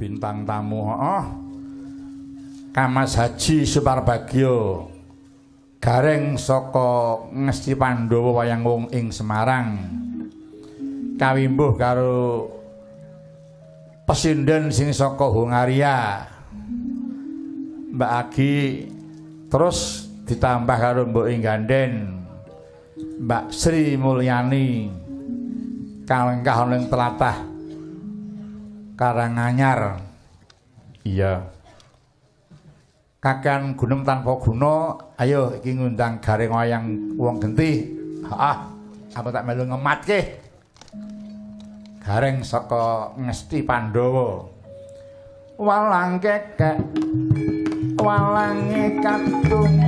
Bintang tamu heeh. Kamas Haji Suparbagyo. Gareng saka Ngesti Pandhawa wayang wong ing Semarang. Kawimbuh karo pesinden sing saka Hongaria. Mbak Agi terus ditambah karo Mbok Ganden Mbak Sri Mulyani kalengkah ana ing tlatah Karanganyar. Iya. Kakean gunem tanpa guna, ayo iki ngundang gareng wayang wong genti. Heeh. Apa tak melu ngematke? Gareng saka Ngesti Pandhawa. Walang kekek walange kadung.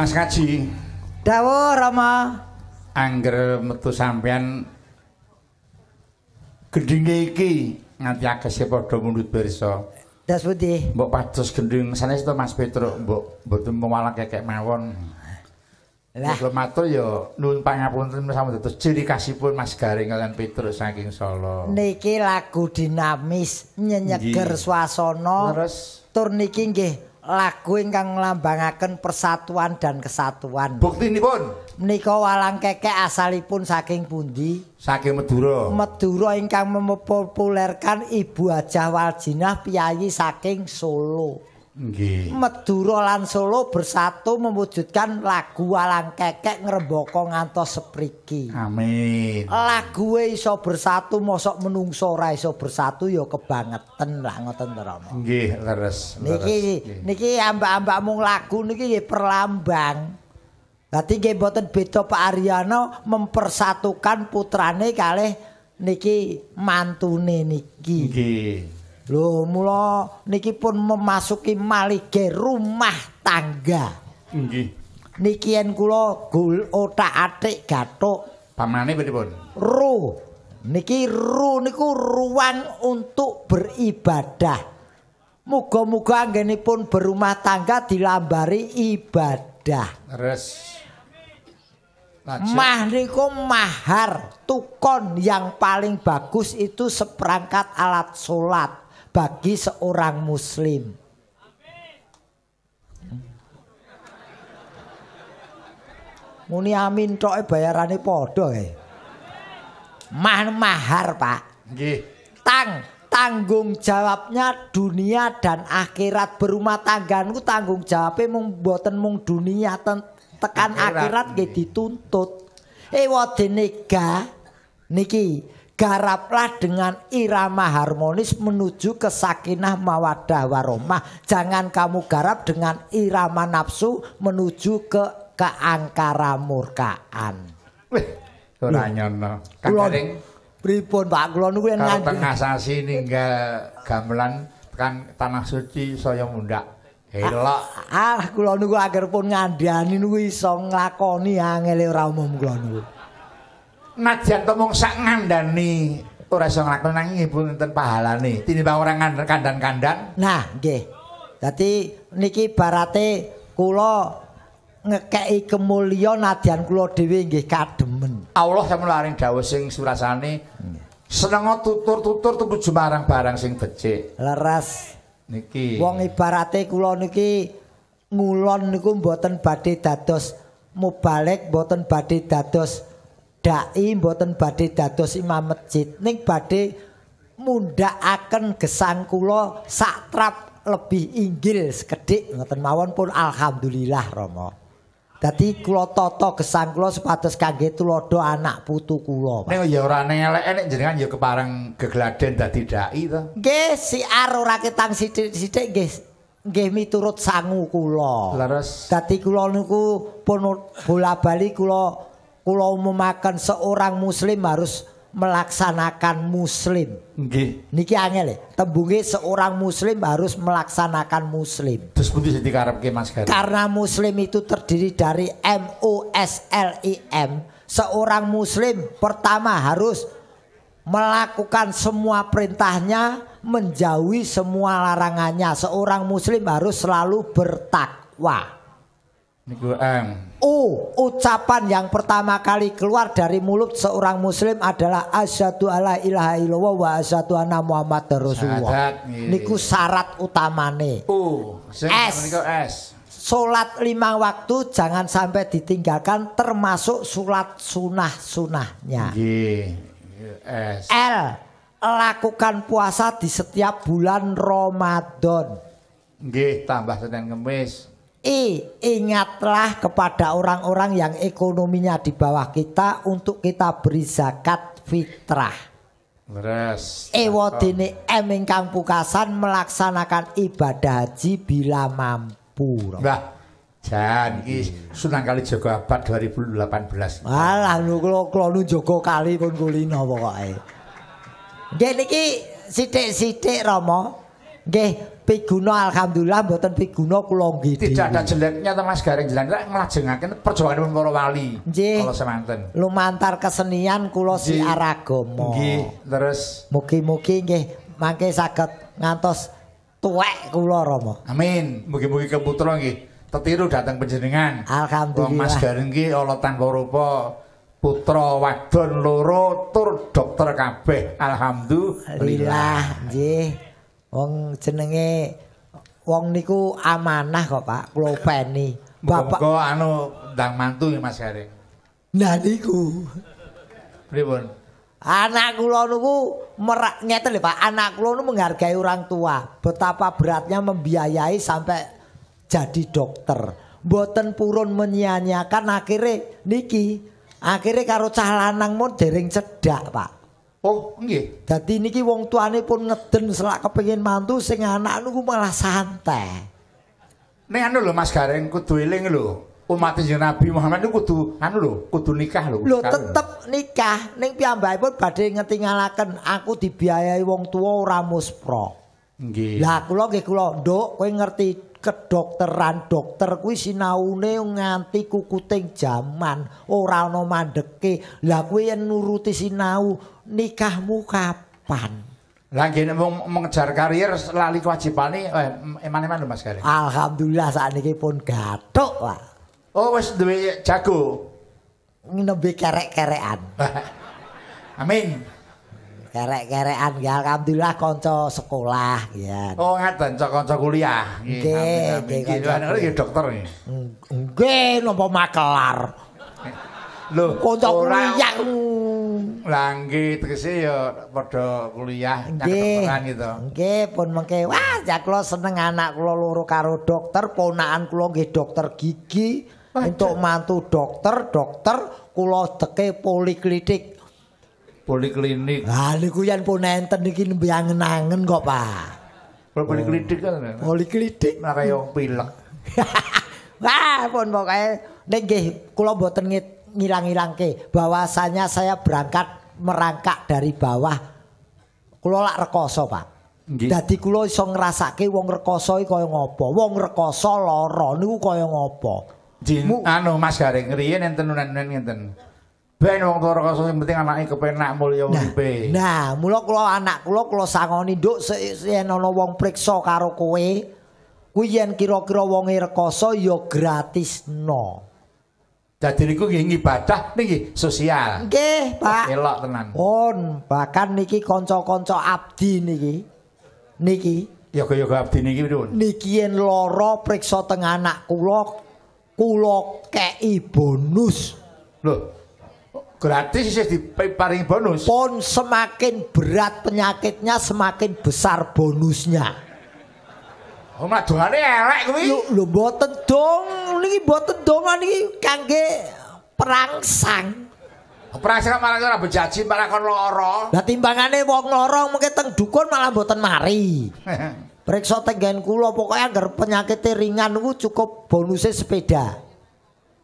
Mas Kaji. Dawuh Rama. Angger metu sampean gendhinge iki nganti akese padha mundhut pirsa. Das pundi? Mbok pados gendhing sanes to Mas Petruk, mbok mboten walang kekek mawon. Lah kula matur ya nuwun pangapunten sampun dados ciri khasipun Mas Gareng kalian Petruk saking Solo. Niki lagu dinamis nyenyeger swasana. Terus tur niki nggih lagu ingkang nglambangaken persatuan dan kesatuan. Buktinipun menika walang kekek asalipun saking pundi? Saking Madura. Madura ingkang mempopulerkan Ibu Hajah Waljinah piyayi saking Solo. Nggih. Madura lan Solo bersatu mewujudkan lagu walang kekek ngrembaka ngantos sepriki. Amin. Lague iso bersatu mosok menungso ora iso bersatu ya kebangeten lah ngoten to Rama. Nggih, leres. Niki niki ambak-ambak mung lagu niki nggih perlambang. Dadi nggih mboten beda Pak Aryana mempersatukan putrane kalih niki mantune niki. Nggih. Lho mula niki pun memasuki malige rumah tangga. Nggih. Niki yen kula gul othak-athik gathuk. Pamane pripun? Ru. Niki ru niku ruang untuk beribadah. Muga-muga anggenipun berumah tangga dilambari ibadah. Terus mah niku mahar tukon yang paling bagus itu seperangkat alat sholat bagi seorang muslim. Muni amin toke bayarane padha kae. Mah mahar, Pak. Nggih. Tanggung jawabnya dunia dan akhirat. Berumah tangga niku tanggung jawabe mung mboten mung dunia, tekan akhirat nggih dituntut. Ewadene ga niki garaplah dengan irama harmonis menuju ke sakinah mawadah warahmah. Jangan kamu garap dengan irama nafsu menuju ke keangkara murkaan. Wih, ora nyono. Kang Gareng pripun Pak kula niku yen ngandhi ngasasi ninggal gamelan tekan tanah suci saya mundhak. Elok. Ah kula niku angger pun ngandhani niku iso nglakoni angele ora umum kula niku. Najan to mung sak ngandhani ora iso nglakoni nanging nggih pun enten pahalane tinimbang ora kandan-kandan. Nah, nggih. Dadi niki ibarate kula ngekeki kemulya nadyan kula dhewe nggih kademen. Allah sampun paring dawuh sing surasane senenga tutur-tutur tumuju marang barang sing becik. Leres. Niki. Wong ibarate kula niki ngulon niku mboten badhe dados mubalek, mboten badhe dados dai, mboten badhe dados imam masjid, ning badhe mundhakaken gesang kula satrap lebih inggil sekedhik ngoten mawon pun alhamdulillah Rama. Dadi kula tata gesang kula supados kangge tuladha anak putu kula. Ning ya ora eleke nek jenengan ya kepareng gegladen dadi dai to. Nggih, siar ora ketang sithik-sithik nggih nggih miturut sangu kula. Leres. Dadi kula niku pun bola-bali kula umumaken seorang muslim harus melaksanakan muslim. Nggih. Niki angel e. Tembunge seorang muslim harus melaksanakan muslim. Terus pundi sing dikarepke Mas Gareng? Karena muslim itu terdiri dari M U S L I M. Seorang muslim pertama harus melakukan semua perintahnya, menjauhi semua larangannya. Seorang muslim harus selalu bertakwa. Niku M. U, ucapan yang pertama kali keluar dari mulut seorang muslim adalah asyhadu alla ilaha illallah wa asyhadu anna muhammadar rasulullah. Niku syarat utamane. U, sing S. S. Salat 5 waktu jangan sampai ditinggalkan, termasuk salat sunah-sunahnya. Nggih. S. L, lakukan puasa di setiap bulan Ramadan. Nggih, tambah Senin Kemis. I, ingatlah kepada orang-orang yang ekonominya di bawah kita untuk kita beri zakat fitrah. Leres. Ewadene M ingkang pukasan melaksanakan ibadah haji bila mampu. Mbah, jan iki Sunan Kalijaga abad 2018. Alah kula nu jaga kali pun kulino pokoke. Nggih niki sithik-sithik Rama. Nggih piguna alhamdulillah mboten piguna kula nggih. Tidak ada jeleknya to Mas Gareng jenengan nglajengaken perjuanganipun para wali. Nggih. Kala semanten. Lumantar kesenian kula siar agama. Nggih, terus mugi-mugi nggih mangke saged ngantos tuwek kula Rama. Amin. Mugi-mugi keputra nggih tetiru dhateng panjenengan. Alhamdulillah. Wong Mas Gareng iki ala tanpa rupa putra wadon loro tur dokter kabeh. Alhamdulillah. Nggih. Wong jenenge wong niku amanah kok Pak, kula openi. Bapak anu ndang mantu Mas Gareng. Lah niku. Pripun? Anak kula niku merak ngeten lho Pak, anak kula niku menghargai orang tua. Betapa beratnya membiayai sampai jadi dokter. Mboten purun menyia-nyiakan akhire niki. Akhire karo cah lanang mun dereng cedhak Pak. Oh, nggih. Dadi niki wong tuane pun ngeden selak kepengin mantu sing anak niku malah santai. Ning anu lho Mas Gareng kudu eling lho. Umat Nabi Muhammad niku kudu anu lho, kudu nikah lho. Lho tetep nikah ning piyambakipun badhe ngetingalaken aku dibiayai wong tuwa ora muspra. Nggih. Lah kula nggih kula, Nduk, kowe ngerti kedokteran, dokter kuwi sinaune nganti kukuting jaman, ora ana mandeke. Lah kowe yen nuruti sinau, nikahmu kapan? Lah nggih nek wong mengejar karier lali kewajibane eman-eman lho Mas Gareng. Alhamdulillah sakniki pun gathuk, Pak. Oh wis duwe jago. Nembe kerek-kerekan. Amin. Kerek-kerekan ya alhamdulillah kanca sekolah ya. Oh ngaten kanca kuliah. Nggih, nggih dokter nggih. Nggih napa makelar. Lho, kanca kuliah. Lah nggih tegese ya padha kuliah nyang kedokteran gitu. Nggih, pun mengke. Wah, ya kula seneng anak kula loro karo dokter, ponakan kula nggih dokter gigi, entuk mantu dokter, dokter kula deke poliklinik. Poliklinik. Lah niku yen pun enten niki nembe angen-angen kok, Pak. Poliklinik kan. Poliklinik malah kaya pilek. Wah, pun pokoke nek nggih kula mboten ngilang-ilangke bahwasanya saya berangkat merangkak dari bawah. Kula lak rekoso, Pak. Dadi kula iso ngrasake wong rekoso iki kaya ngopo. Wong rekoso lara niku kaya ngopo. Anu Mas Gareng riyen enten unen-unen ngenten. Ben wong tuwa rekoso sing penting anake kepenak mulya uripe. Nah, mula kula anak kula kula sangoni nduk yen ana wong priksa karo kowe, kuwi yen kira-kira wonge rekoso ya gratisno. Dadi niku nggih ngibadah niki sosial. Nggih, Pak. Elok tenan. Pun, bahkan niki kanca-kanca abdi niki. Niki yoga-yoga abdi niki pripun? Niki yen lara priksa teng anak kula, kula kei bonus. Lho, gratis isih diparingi bonus. Pun semakin berat penyakitnya semakin besar bonusnya. Oh, madungane elek kuwi. Lho mboten dong, niki mboten dongan niki kangge perangsang. Perangsang malah ora bejaji malah kon lara. Lah timbangane wong lara mengke teng dukun malah mboten mari. Periksa tenggen kula pokoke angger penyakite ringan niku cukup bonuse sepeda.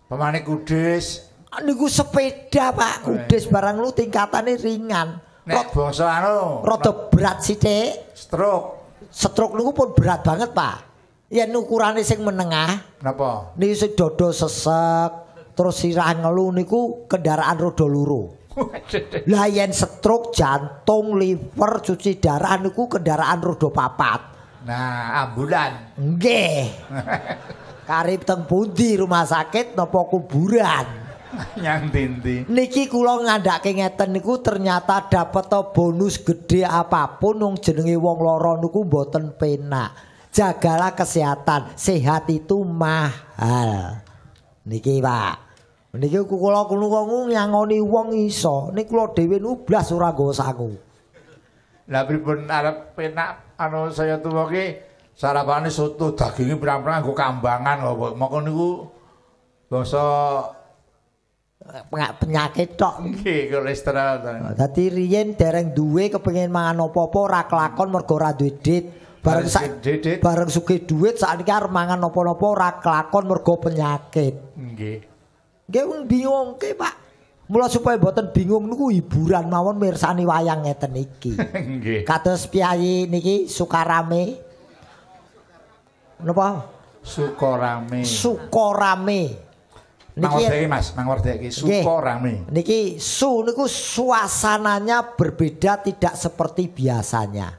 Pemane kudis. Niku sepeda Pak, kudis barang lu tingkatane ringan. Nek bangsa anu rada berat sithik. Stroke. Stroke niku pun berat banget Pak. Yen ukurane sing menengah. Napa? Niku sing dada sesek, terus sirah ngelu niku kendaraan roda loro. Lah yen stroke jantung, liver, cuci darah niku kendaraan roda papat. Nah, ambulan. Nggih. Karib teng pundi rumah sakit napa kuburan? Nyang dindi. Niki kula ngandhake ngeten niku ternyata dapet bonus gede apapun wong jenenge wong lara niku mboten penak. Jagalah kesehatan, sehat itu mahal. Niki Pak. Niki kula kula nyangoni wong iso. Niki kula dhewe niku blas ora nggawa sangu. Lah pripun arep penak anu saya tuwa ki sarapane soto daginge pirang-pirang nggo kambangan kok. Moko niku bangsa penyakit tok. Nggih, kolesterol. Dadi riyen dereng duwe kepengin mangan apa-apa ora kelakon mergo ora duwe duit. Bareng sak bareng sugih duit sakniki arep mangan napa-napa ora kelakon mergo penyakit. Nggih. Nggih bingungke, Pak. Mula supaya mboten bingung niku hiburan mawon mirsani wayang ngeten iki. Nggih. Kados piyayi niki Sukarame. Napa? Sukorame. Sukorame. Niki Mas, mangwerdeki Sukorame. Niki su niku suasananya berbeda tidak seperti biasanya.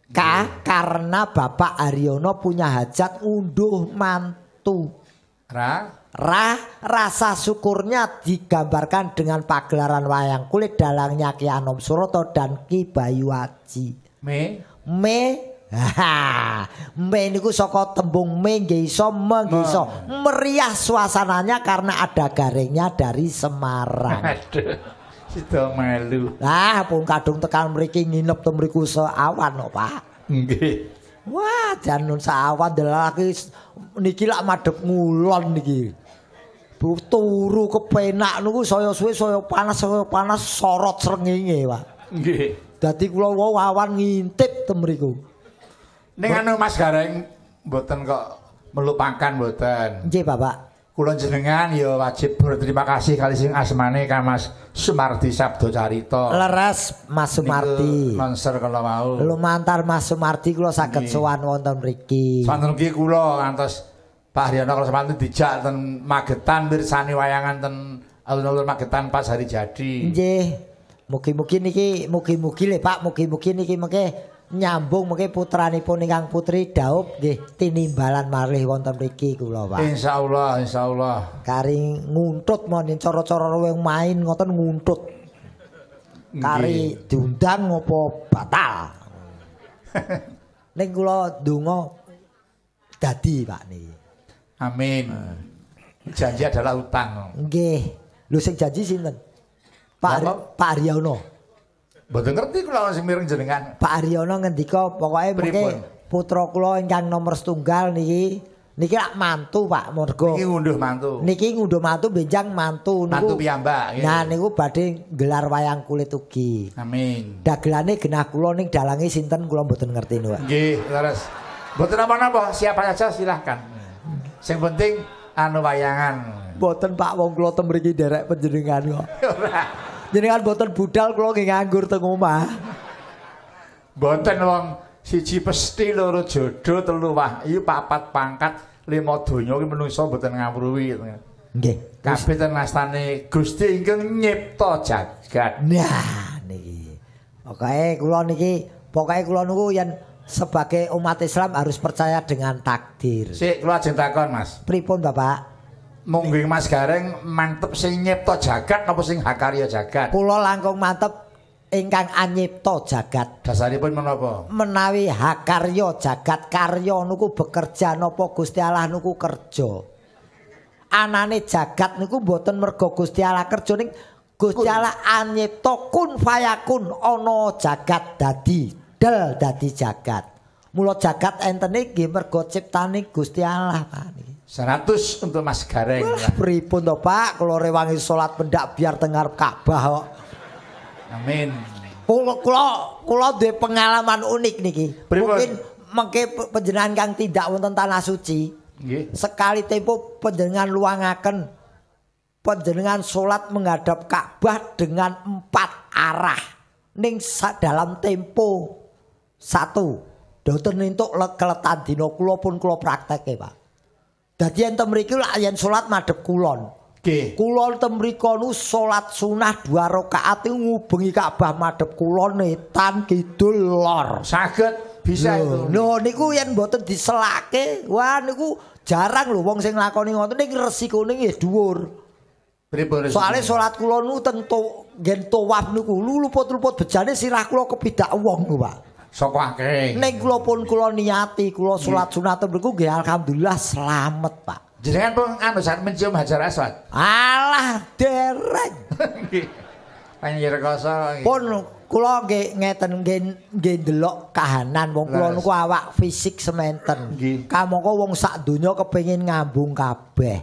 K karena Bapak Haryono punya hajat ngunduh mantu. Ra ra rasa syukurnya digambarkan dengan pagelaran wayang kulit dalangnya Ki Anom Suroto dan Ki Bayu Aji. Me me ha, me niku saka tembung me nggih iso me nggih iso. Meriah suasananya karena ada garingnya dari Semarang. Aduh, sida melu. Lah pun kadung tekan mriki nginep teng mriku seawan kok, Pak. Nggih. Wah, jan nun seawan delaki niki lak madhep ngulon niki. Bu turu kepenak niku saya suwe saya panas sorot srengenge, Pak. Nggih. Dadi kula wau awan ngintip teng mriku. Ning anu Mas Gareng mboten kok melupakan mboten. Nggih, Bapak. Kula jenengan ya wajib berterima kasih kali sing asmane Kang Mas Sumardi Sabdo Carita. Leres Mas Sumardi. Monster kala wau. Lumantar Mas Sumardi kula saged sowan wonten mriki. Sonten iki kula ngantos Pak Haryono kala semanten dijak ten Magetan mirsani wayangan ten alun-alun Magetan pas hari jadi. Nggih. Mugi-mugi niki mugi-mugi le Pak, mugi-mugi niki mengke nyambung mengke putranipun ingkang putri daup nggih tinimbalan malih wonten mriki kula Pak. Insyaallah, insyaallah. Kari nguntut mon cara-cara wong main ngoten nguntut. Kari diundang apa batal. Ning kula ndonga dadi Pak niki. Amin. Janji adalah utang. Nggih. Lho sing janji sinten? Pak Pak Haryono. Mboten ngerti kula sing mireng jenengan. Pak Haryono ngendika pokoke mengke putra kula ingkang nomor setunggal niki niki lak mantu Pak mergo. Niki ngunduh mantu. Niki ngunduh mantu benjang mantu niku. Mantu piyambak. Nah niku badhe nggelar wayang kulit ugi. Amin. Dagelane genah kula ning dalange sinten kula mboten ngerti niku Pak. Nggih, leres. Mboten napa-napa, siapa saja silahkan. Sing penting anu wayangan. Mboten Pak wong kula teng mriki nderek panjenengan kok. Ora. Jenengan mboten budal kula nggih nganggur teng omah. Mboten wong siji pesti loro jodoh telu wahyu papat pangkat lima donya ki menungso mboten ngawruhi. Nggih. Kabeh ten astane Gusti ingkang nyipta jagat. Nah niki. Pokoke kula niki, pokoke kula niku yen sebagai umat Islam harus percaya dengan takdir. Sik kula ajeng takon, Mas. Pripun, Bapak? Monggo Mas Gareng mantep sing nyipta jagat napa sing hakarya jagat? Kula langkung mantep ingkang anyipta jagat. Dasaripun menapa? Menawi hakarya jagat, karya niku bekerja napa Gusti Allah niku kerja. Anane jagat niku mboten mergo Gusti Allah kerja ning Gusti Allah anyipta kun fayakun ana jagat dadi del dadi jagat. Mula jagat entene nggih mergo ciptane Gusti Allah, Pak. 100 untuk Mas Gareng. Wah, pripun to, Pak? Kula rewangi salat pendak biar teng ngarep Ka'bah kok. Amin. Kula duwe pengalaman unik niki. Pripun? Mungkin mengke panjenengan kang tindak wonten tanah suci. Nggih. Sekali tempo panjenengan luangaken panjenengan salat menghadap Ka'bah dengan 4 arah ning dalam tempo 1. Mboten entuk keletan dina kula pun kula praktekke, Pak. Dadi enten mriki lak yen salat madhep kulon. Nggih. Kula ten mriku nu salat sunah 2 rakaat iku ngubengi Ka'bah madhep kulon etan kidul lor. Saged bisa itu. Lho niku yen mboten diselake, wah niku jarang lho wong sing nglakoni ngoten ning resikone nggih dhuwur. Pripun? Soale salat kula niku teng nggen tawaf niku luput-luput bejane sirah kula kepidak wong lho, Pak. Saka akeh. Ning kula pun kula niati kula salat sunat mriku nggih alhamdulillah slamet, Pak. Jenengan pun anu saat mencium Hajar Aswad. Alah dereng. Nggih. Panjenengan rekoso. Pun kula nggih ngeten nggih ndelok kahanan wong kula niku awak fisik sementen. Kamangka wong sak donya kepengin ngambung kabeh.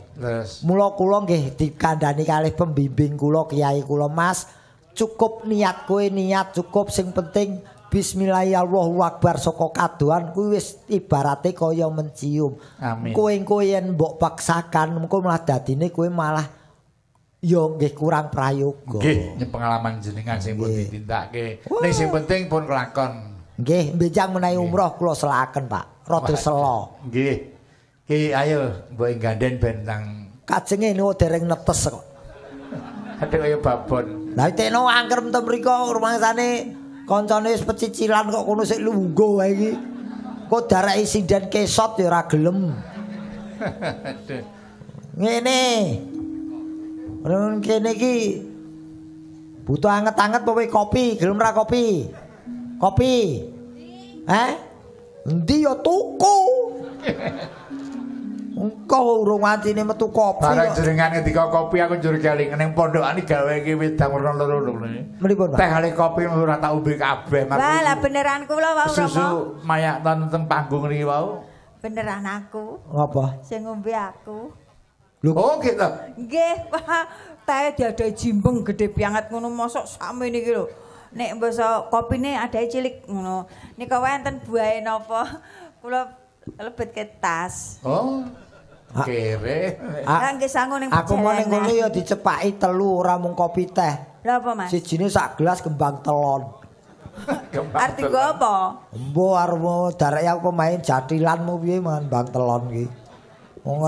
Mula kula nggih dikandhani kalih pembimbing kula kiai kula, Mas, cukup niat kowe niat cukup sing penting bismillahirrahmanirrahim saka kadohan kuwi wis ibarate kaya mencium. Kowe engko yen mbok paksakan engko malah dadine kowe malah ya nggih kurang prayoga. Nggih, pengalaman jenengan sing pun ditindakake. Ning sing penting pun kelakon. Nggih, benjang menawi umroh kula selaken, Pak. Rada sela. Nggih. Ki ayo mbok ganden ben nang kajenge niku dereng netes kok. Aduh kaya babon. Lah tekno angker ten mriku rumangsane kancane wis pecicilan kok kono sik lungguh wae iki. Kok dareki sinden kesot ya ora gelem. Aduh. Ngene. Kene iki butuh anget-anget apa kopi, gelem ra kopi? Kopi. Eh? Endi ya tuku. Engko urung wancine metu kopi. Barang jenengan ngendika kopi aku njur kelingan ning pondokane gawe iki wedang werna loro lho. Pripun, Pak? Teh kali kopi ora tak ombe kabeh. Wah, lah beneran kula wau Rama. Susu mayak ten panggung niki wau. Beneran aku. Ngapa? Sing ngombe aku. Lho, oh gitu. Nggih, Pak. Teh diadahi jimbeng gede banget ngono mosok sakmene iki lho. Nek mbasa kopine adahe cilik ngono. Nika wae enten buahe napa? Kula lebetke tas. Oh. Kere. Lah nggih sangu ning aku mau ning kono ya dicepaki telu ora mung kopi teh. Lha apa, Mas? Sijine sak gelas kembang telon. Arti go apa? Embo arep darek aku pemain jathilanmu piye mangan bang telon iki. Wong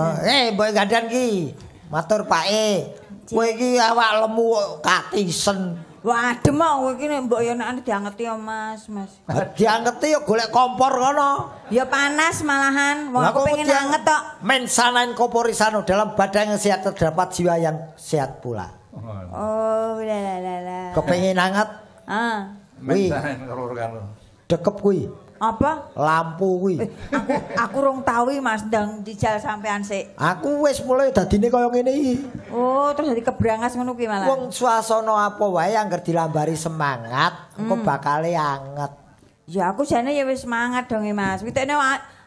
mbok gandan ki. Matur Pake. Kowe iki awak lemu kok katisen. Wah, adem kok kowe iki nek mbok yo nek diangeti ya, Mas, Mas. Diangeti ya golek kompor kono. Ya panas malahan. Wong aku pengen anget tok. Mensanain koporisano dalam badan yang sehat terdapat jiwa yang sehat pula. Oh, la la la la. Kepengin anget? Heeh. Mensanain karo. Dekep kuwi. Apa? Lampu kuwi. Aku rong tau Mas ndang jijal sampean sik. Aku wis mulai dadine kaya ngene iki. Oh, terus dadi kebrangas ngono kuwi malah. Wong suasana apa wae angger dilambari semangat, engko bakale anget. Ya aku jane ya wis semangat dong Mas. Witekne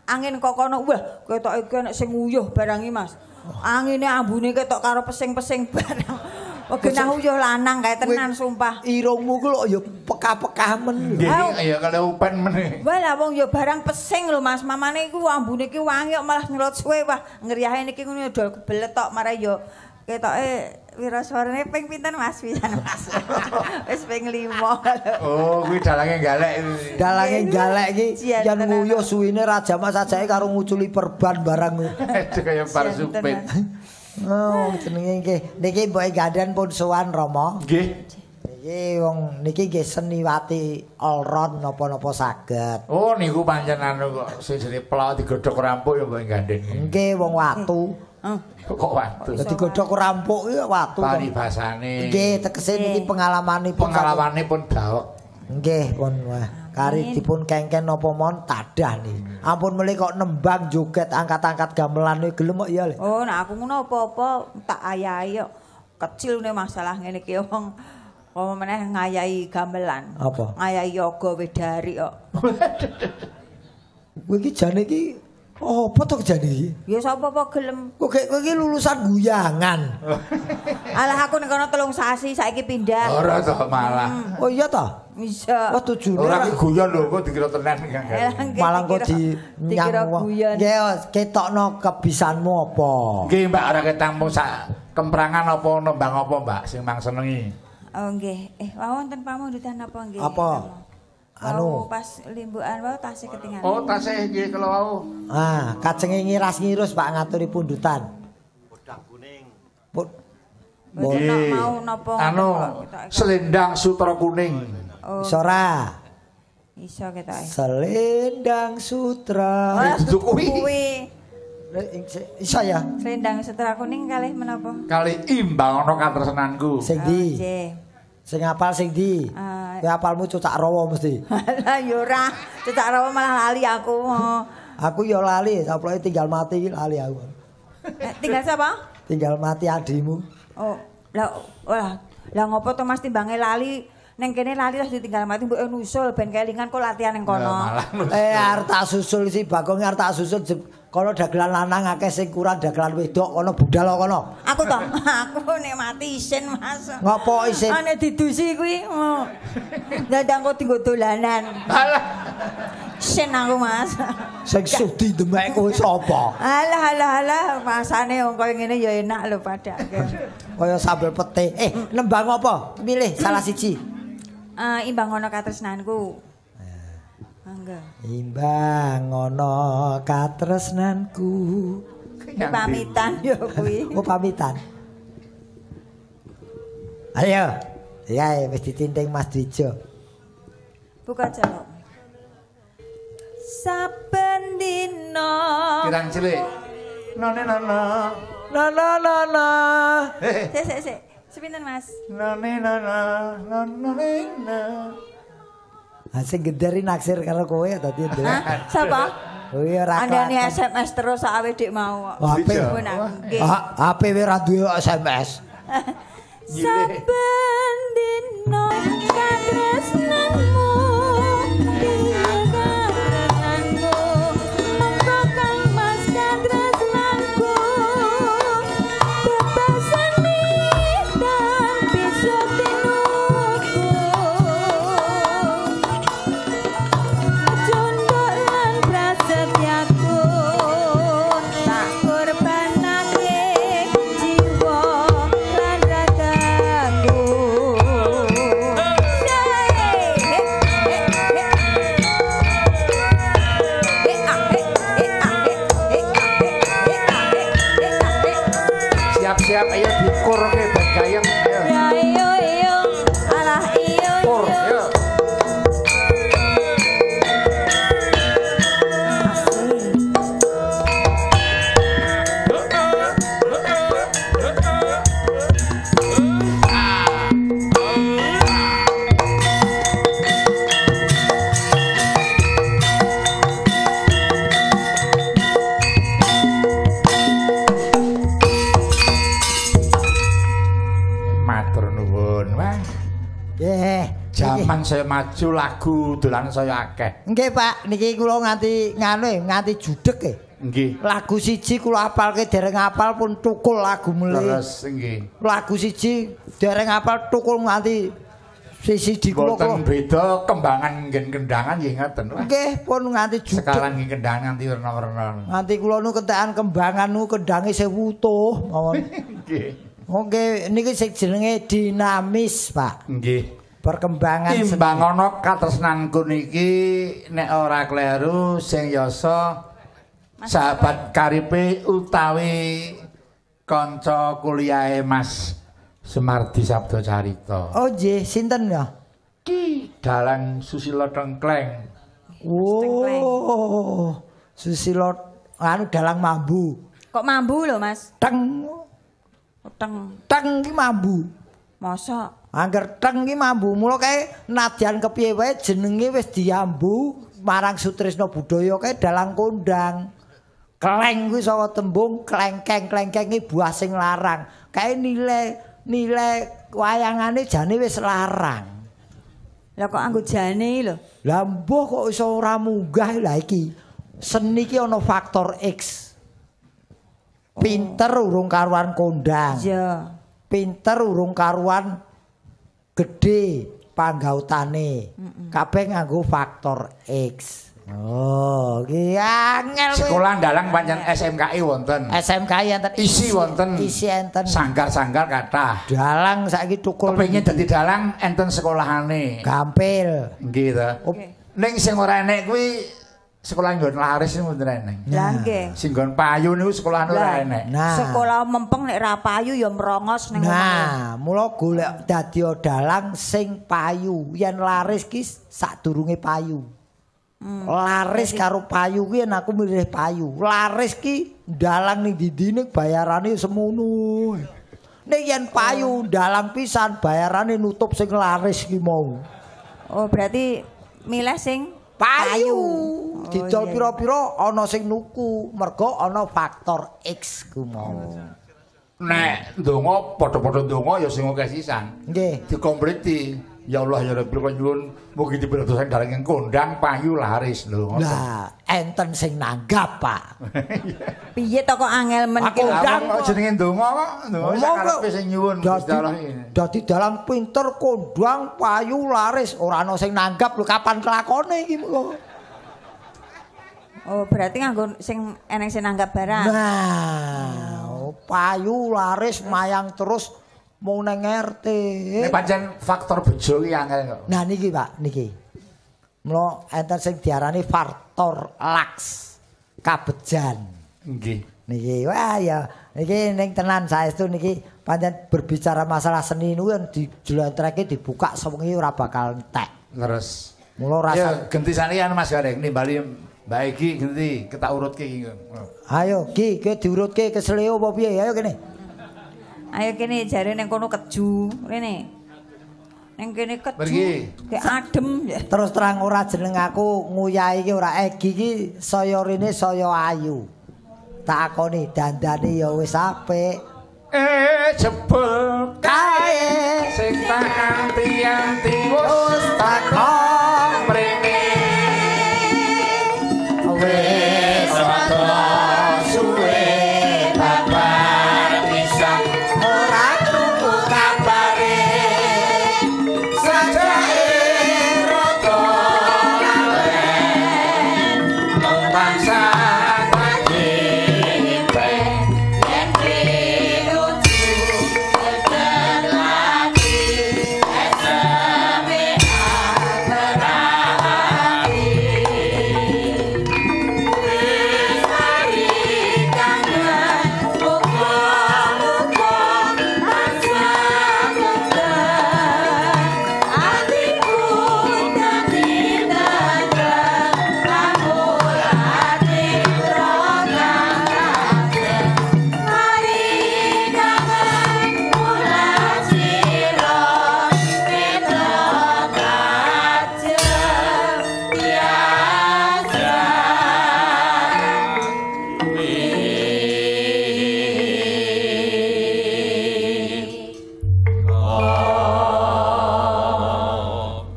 angin kok kono, wah ketoke iki nek sing nguyuh barang iki Mas. Angine ambune ketok karo pesing-pesing barang. Genah uyuh lanang kae tenan sumpah. Irungmu ku lho ya pekah-pekah men. Nggih, ya kalau upen men. Wah lah wong ya barang pesing lho Mas. Mamane iku ambune iki wangi kok malah nyelot suwe. Wah, ngriyahe niki ngono dol kebelet tok marah ya ketoke wiraswarane ping pinten Mas pisan Mas. Wis ping 5. Oh, kuwi dalange galek. Dalange galek iki yen nguyuh suwine raja Mas ajake karo nguculi perban barang. Aduh kaya bar supit. Oh, jenenge nggih. Niki mboke gandhen pun sowan Rama. Nggih. Niki wong niki nggih seniwati all round napa-napa saged. Oh, niku pancen anu kok sing jenenge pelawak digodhog rampuk ya mboke gandhen. Nggih, wong watu. Kok watu? Dadi godhog rampuk iki watu. Paribasane. Nggih, tegese niki pengalamanipun. Pengalamanipun dawek. Nggih, pun wah. Kari dipun kengken napa mon tadah niki. Ampun melih kok nembang joget angkat-angkat gamelan iki gelem kok ya Le. Oh, nek aku ngono apa-apa tak ayahi kok. Kecil ne masalah ngene iki wong apa meneh ngayahi gamelan. Apa? Ngayahi yoga wedari kok. Kowe iki jane iki apa to jane iki? Ya sapa apa gelem. Kok kowe iki lulusan guyangan. Alah aku ning kono 3 sasi saiki pindah. Ora to malah. Oh iya to? Bisa. Wah tujune ora ki guyon lho kok dikira tenan Kang. Malah kok dinyang wong. Nggih ketokno kebisanmu apa? Nggih Mbak ora ketangmu sak kemprangan apa nembang apa Mbak sing mang senengi. Oh nggih. Wau wonten pamundutan napa nggih? Apa? Anu pas limbukan wau tasih ketingalan. Oh tasih nggih kala wau. Ah, kajenge ngiras-ngirus Pak ngaturi pundutan. Podang kuning. Nggih. Mau napa? Anu selendang sutra kuning. Oh. Iso ora? Iso ketoke. Selendang sutra. Dudu kuwi. Iso ya? Selendang sutra kuning kalih menapa? Kalih imbang ana katresnanku. Sing ndi? Sing apal sing ndi? Kowe apalmu cocak rawa mesti. Lah ya ora, cocak rawa malah lali aku. Aku ya lali, saploke tinggal mati iki lali aku. Tinggal sapa? Tinggal mati adimu. Oh, lah wah, lah ngopo to Mas timbange lali? Neng kene lali terus ditinggal mati mbok nusul ben kelingan kok latihan ning kono. Arep tak susul si Bagong arep tak susul kono dagelan lanang akeh sing kurang dagelan wedok kono budal kono. Aku to, aku nek mati isin Mas. Ngopo isin? Ane didusi kuwi. Ndang kok dienggo dolanan. Alah. Isin aku Mas. Sing sudi demek kowe sapa? Alah alah alah rasane wong koyo ngene ya enak lho padake. Kaya sambel pete. Nembang apa? Milih salah siji. Imbang ana katresnanku. Mangga. Imbang ana katresnanku. Pamitan ya kuwi. Oh pamitan. Ayo. Ya wis ditinting Mas Dwijo. Buka jaluk. Saben dina. Kirang cilik. None nono. Nono nono. Sik sik sik. Sepinten Mas? None nana none na. Ha sing genderi naksir karo kowe dadi ndelok. Sapa? Kuwi ora. Andane SMS terus sak awe dik mau kok. HP. HP ora duwe SMS. Saben dina katresnanmu. Siap-siap ayo dikurke ben gayeng ayo. Ya iyo iyo alah iyo iyo. Jaman saya maju lagu dolan saya akeh. Nggih Pak, niki kula nganti nganu nganti judeg e. Nggih. Lagu siji kula apalke dereng apal pun tukul lagu mulih. Terus nggih. Lagu siji dereng apal tukul nganti sisi di kula. Boten beda kembangan nggen kendangan nggih ngoten. Nggih, pun nganti judeg. Sekalang nggih kendangan nganti werna-werna. Nganti kula nu kentekan kembangan nu kendange sing wutuh mawon. Nggih. Oke, niki sing jenenge dinamis, Pak. Nggih. Perkembangan imbang ana katresnanku niki nek ora kleru sing yasa sahabat karipe utawi Kanca kuliahe Mas Semardi Sabda Carita. Oh nggih, sinten ya? Ki Dalang Susilo Tengkleng. Oh. Susilo anu dalang mambu. Kok mambu lho, Mas? Teng. Teng. Teng ki mambu. Mosok angger teng ki mambu. Mula kae nadyan kepiye wae jenenge wis diambu marang Sutrisno Budaya kae dalang kondang. Kleng kuwi saka tembung klengkeng, klengkeng ki buah sing larang. Kae nilai wayangane jane wis larang. Lah kok anggo jane lho. Lah mbuh kok iso ora munggah lah iki. Seni ki ana faktor X. Pinter urung karuan kondang. Iya. Pinter urung karuan gedhe panggautane. Kabeh nganggo faktor X. Oh, ki angel. Sekolah dalang pancen SMKI wonten. SMKI enten. Isi wonten. Isi enten. Sanggar-sanggar kathah. Dalang saiki tukul. Kepengin dadi dalang enten sekolahane. Gampil. Nggih ta. Ning sing ora enek kuwi sekolah nggon laris niku mboten eneng. Lah nggih. Sing nggon payu niku sekolahane ora enek. Nah. Sekolah mempeng nek ra payu ya merongos ning omahe. Nah, mula golek dadi dalang sing payu. Yen laris ki sadurunge payu. Laris karo payu kuwi yen aku milih payu. Laris ki dalang ning ndi-ndine bayarane semono. Nek yen payu dalang pisan bayarane nutup sing laris ki mau. Oh, berarti milih sing payu. Oh, didol iya. Pira-pira ana sing nuku, mergo ana faktor X ku mau. Nek ndonga padha-padha ndonga ya sing akeh sisan. Nggih. Dikompleti. Ya Allah ya Rabbi kula nyuwun mugi dipun dalang ingkang kondang payu laris lho ngoten. Lah, enten sing nanggap, Pak. Piye to kok angel men iki? Kondang kok jenenge ndonga kok, ndonga sakarepe sing nyuwun Gusti Allah iki. Dadi dalang pinter kondang payu laris ora ana sing nanggap lho kapan kelakone iki kok. Oh, berarti nganggo sing eneng sing nanggap barang. Nah, payu laris mayang terus mau nang RT. Nek pancen faktor bejo ki angel kok. Nah niki Pak, niki. Mula enten sing diarani faktor laks kabejan. Nggih. Niki wah ya niki ning tenan saestu niki pancen berbicara masalah seni niku yen dijlentrehke dibuka sewengi ora bakal entek. Leres. Mula rasa ya genti saniki Mas Gareng nimbali Mbak Egi genti ketak urutke iki. Ayo Ki, kowe diurutke kesleo apa piye? Ayo kene. Ayo kene jare ning kono keju, rene. Ning kene keju, kayak adem. Terus terang ora jeneng aku nguyahi iki ora Egi iki saya rene saya ayu. Tak akoni dandane ya wis apik. Jebul kae sing tak anti-anti wis takon mrene. Wis rada suwe babar pisan ora krungu kabare. Sajake rada lalen tansah kadhipe yen pinuju lagi eseme berarti wis mari kangen muga-muga tansah tetep atiku dadi tentrem amulane kang mari kangen kula sira Petro kajeng biasa.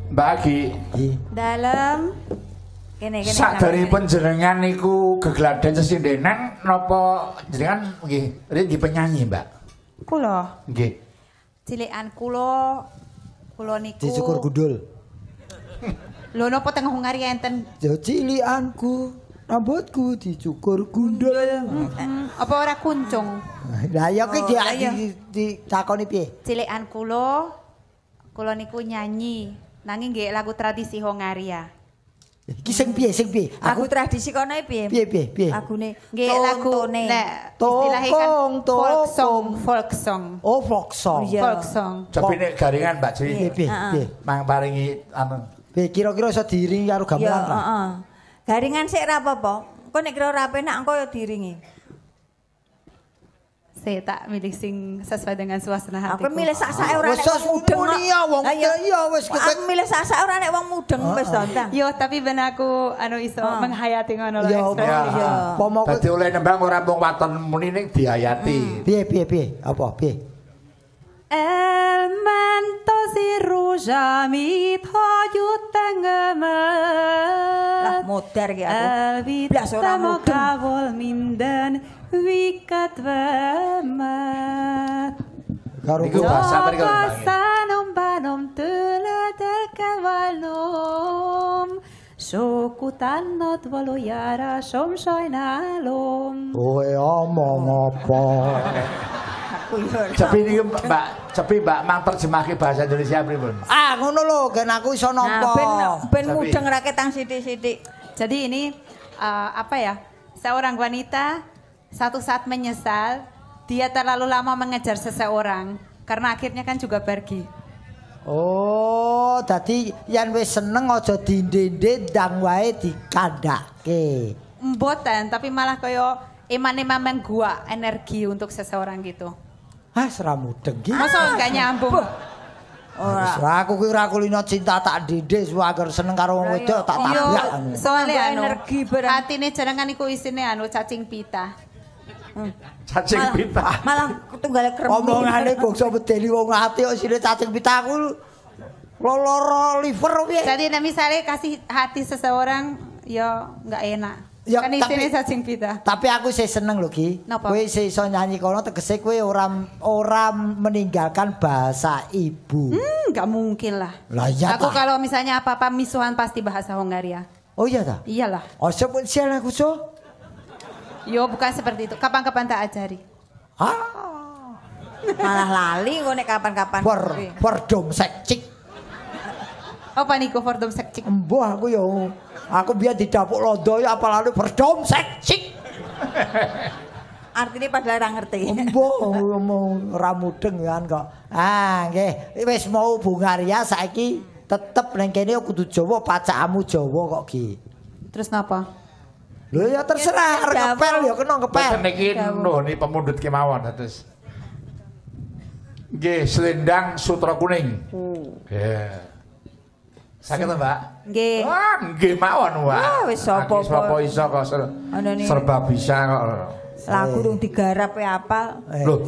Mbak Egi, Dalem kene kene saderipun jenengan niku gegladen sesindenan napa jenengan nggih riyen nggih penyanyi, Mbak? Kula Nggih. cilikan kula kula niku Dicukur gundul. Lho napa teng Hungaria enten Ya cilikanku, rambutku dicukur gundul. Apa ora kuncung? Lah ya kuwi Oh, lah ya. ditakoni piye? Cilikan kula kula niku nyanyi nanging nggih lagu tradisi Hongaria. Iki sing piye sing piye? Lagu tradisi kono piye? Piye piye piye? Lagune nggih lagu nek istilahnya kan folk song, folk song. Oh, folk song. Folk song. Cobi nek garingan Mbak Jui. Piye piye piye? Mang paringi anu. Piye kira-kira iso diiringi karo gamelan ra? Heeh. Garingan sik ra apa-apa. Engko nek kira ora penak engko ya diiringi. Saya tak milih sing sesuai dengan suasana hatiku. Aku milih sak-sake ora nek wong mudeng. Wong iya wis aku milih sak-sake ora nek wong mudeng wis to. Yo tapi ben aku anu iso menghayati ngono lho. Iya. Dadi oleh nembang ora mung waton muni ning dihayati. Piye piye piye? Apa piye? Elment az én rózsám, itt hagyott engemet. Lah modar ki aku. Elvitte magával minden vikkedvemet. Csak a szánom, bánom, tőled el kell válnom. Sok utánad való járásom, sajnálom. Oly, omong apa? Cepi niki Mbak, cepi Mbak mang terjemahke bahasa Indonesia pripun? Ah, ngono lho, ben aku iso nampa. Ben mudeng ra ketang sithik-sithik. Jadi ini apa ya? Seorang wanita satu saat menyesal dia terlalu lama mengejar seseorang karena akhirnya kan juga pergi. Oh, dadi yen wis seneng aja dindende ndang wae dikandhake. Mboten, tapi malah koyo eman-eman menggua energi untuk seseorang gitu. Ah, ora mudeng iki. Masa enggak nyambung? Ora. Aku kuwi ora kulino cinta tak dindhe agar seneng karo wong wedok tak tabrak. Soale anu energi barang. Atine jenengan iku isine anu cacing pita. Cacing pita. Malah ketunggale kremi. Omongane bangsa medeni wong ati kok isine cacing pita aku loro liver piye. Jadi nek misale kasih hati seseorang ya enggak enak. Ya, kan isine cacing pita. Tapi aku sih seneng lho Ki. Kowe sih iso nyanyi kono tegese kowe ora meninggalkan bahasa ibu. Enggak mungkin lah. Lah iya. Aku kalau misalnya apa-apa misuan pasti bahasa Hongaria. Oh iya ta? Iyalah. Oh sepun sial aku so. Yo bukan seperti itu. Kapan-kapan tak ajari. Hah? Malah lali kok nek kapan-kapan. Perdom sekcik. Apa niku perdom sekcik? Embuh aku yo. Aku biar didapuk londo ya apalane perdom sekcik. Artinya padahal ora ngerti. Embuh ngomong ora mudeng kan kok. Ah nggih, wis mau Bungaria saiki tetep ning kene kudu Jawa, pacakmu Jawa kok Ki. Terus napa? Lho ya terserah, arep ngepel ya kena ngepel. Boten niki nuhuni pemundhut kemawon terus. Nggih, selendang sutra kuning. Nggih. Saged to, Mbak? Nggih. Wah, nggih mawon, Wah. Wah, wis sapa-sapa iso kok serba bisa kok. Lagu rung digarap ya apal. Lho,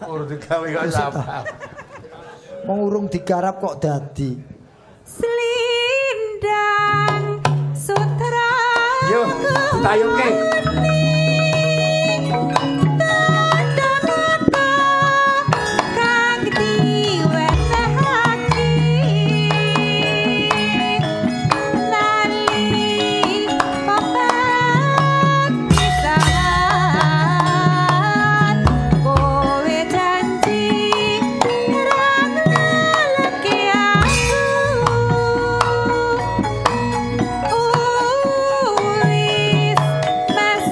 urung digawe kok apal. Wong urung digarap kok dadi. Selendang sutra. Yo, ditayungke. Kang diwenehake nalika pisan kowe janji ra ngeleke aku. Wis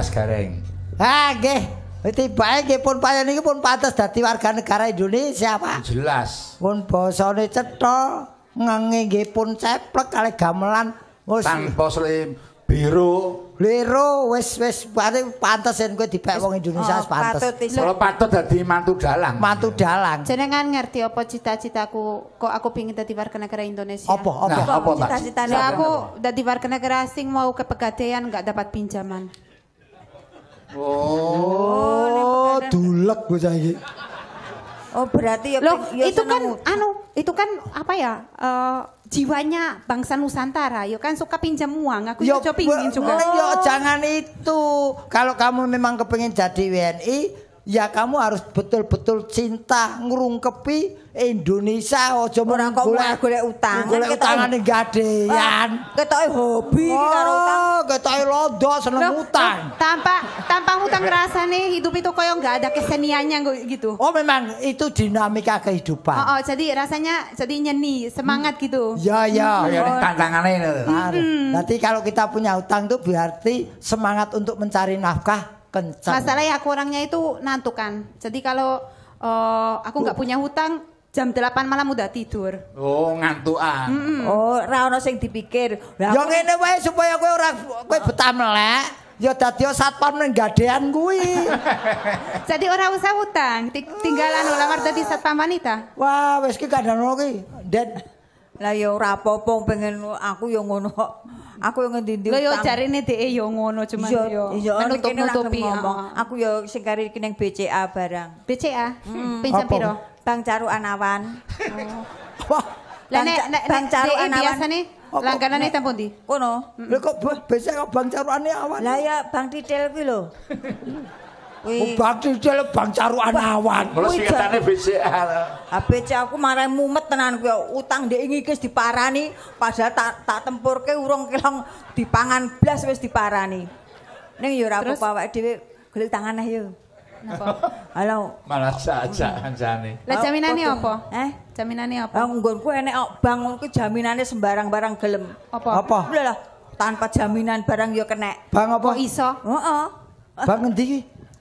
Mas Gareng. Ha nggih. Tibake nggih pun payen iki pun pantes dadi warga negara Indonesia, Pak. Jelas. Pun basane cetha, ngenge nggih pun ceplek kalih gamelan wis tanpa slim biru. Lero wis wis pantes yen kowe dipek wong Indonesia wis pantes. Kalau patut dadi mantu dalang. Mantu dalang. Jenengan ngerti apa cita-citaku kok aku pingin dadi warga negara Indonesia? Apa? Apa? Nah, apa cita-citane? Lah aku dadi warga negara asing mau ke Pegadaian enggak dapat pinjaman. Oh, dulek bocah iki. Oh, berarti ya loh, itu kan anu, itu kan apa ya? Jiwanya bangsa Nusantara, yo kan suka pinjam uang. Aku yo pingin juga. Yo jangan itu. Kalau kamu memang kepengin jadi WNI, ya kamu harus betul-betul cinta ngrungkepi Indonesia. Aja ora kok golek utang. Golek utangane gadean. Ketoke hobi iki karo utang. Ketoke londo seneng utang. Tanpa utang rasane hidup itu koyo enggak ada keseniannya gitu. Oh, memang itu dinamika kehidupan. Oh, jadi rasanya jadi nyeni, semangat gitu. Ya, ya. Ya tantangane itu. Nanti kalau kita punya utang tuh berarti semangat untuk mencari nafkah kencang. Masalahnya aku orangnya itu nantukan. Jadi kalau aku nggak punya hutang, jam 8 malam udah tidur. Oh, ngantukan. Oh, ora ono sing dipikir. Ya ngene wae supaya kowe ora kowe betah melek, ya dadi satpam ning gadean kuwi. Jadi ora usah hutang, tinggalan lamar dadi satpam wanita. Wah, wis ki kandhane ki, Den. Lah ya ora apa-apa pengen aku ya ngono kok. Aku yo ngendi-endi utang. Lho yo jarine dhek yo ngono cuman yo menutup-nutupi ngomong. Aku yo sing kari iki ning BCA barang. BCA? Pinjam piro? Bank Carukan Awan. Wah, lah nek Bank Carukan Awan biasane langganane teng pundi? Kono. Lho kok BCA kok Bank Carukane Awan? Lah ya Bank Titil kuwi lho. Kuwi Bank Titil Bank Carukan Awan. Kuwi singkatane BCA. Ha BCA aku marai mumet tenan kuwi utang ndek iki wis diparani padahal tak tempurke urung kelong dipangan blas wis diparani. Ning ya ora apa-apa awake dhewe golek tangan ah yo. Napa? Halo. Malah sajak kancane. Lah jaminane apa? Jaminane apa? Lah nggonku enek kok bank ngono ku jaminane sembarang barang gelem. Apa? Apa? Lah tanpa jaminan barang ya kenek. Bank apa? Kok iso? Heeh. Bank ngendi iki?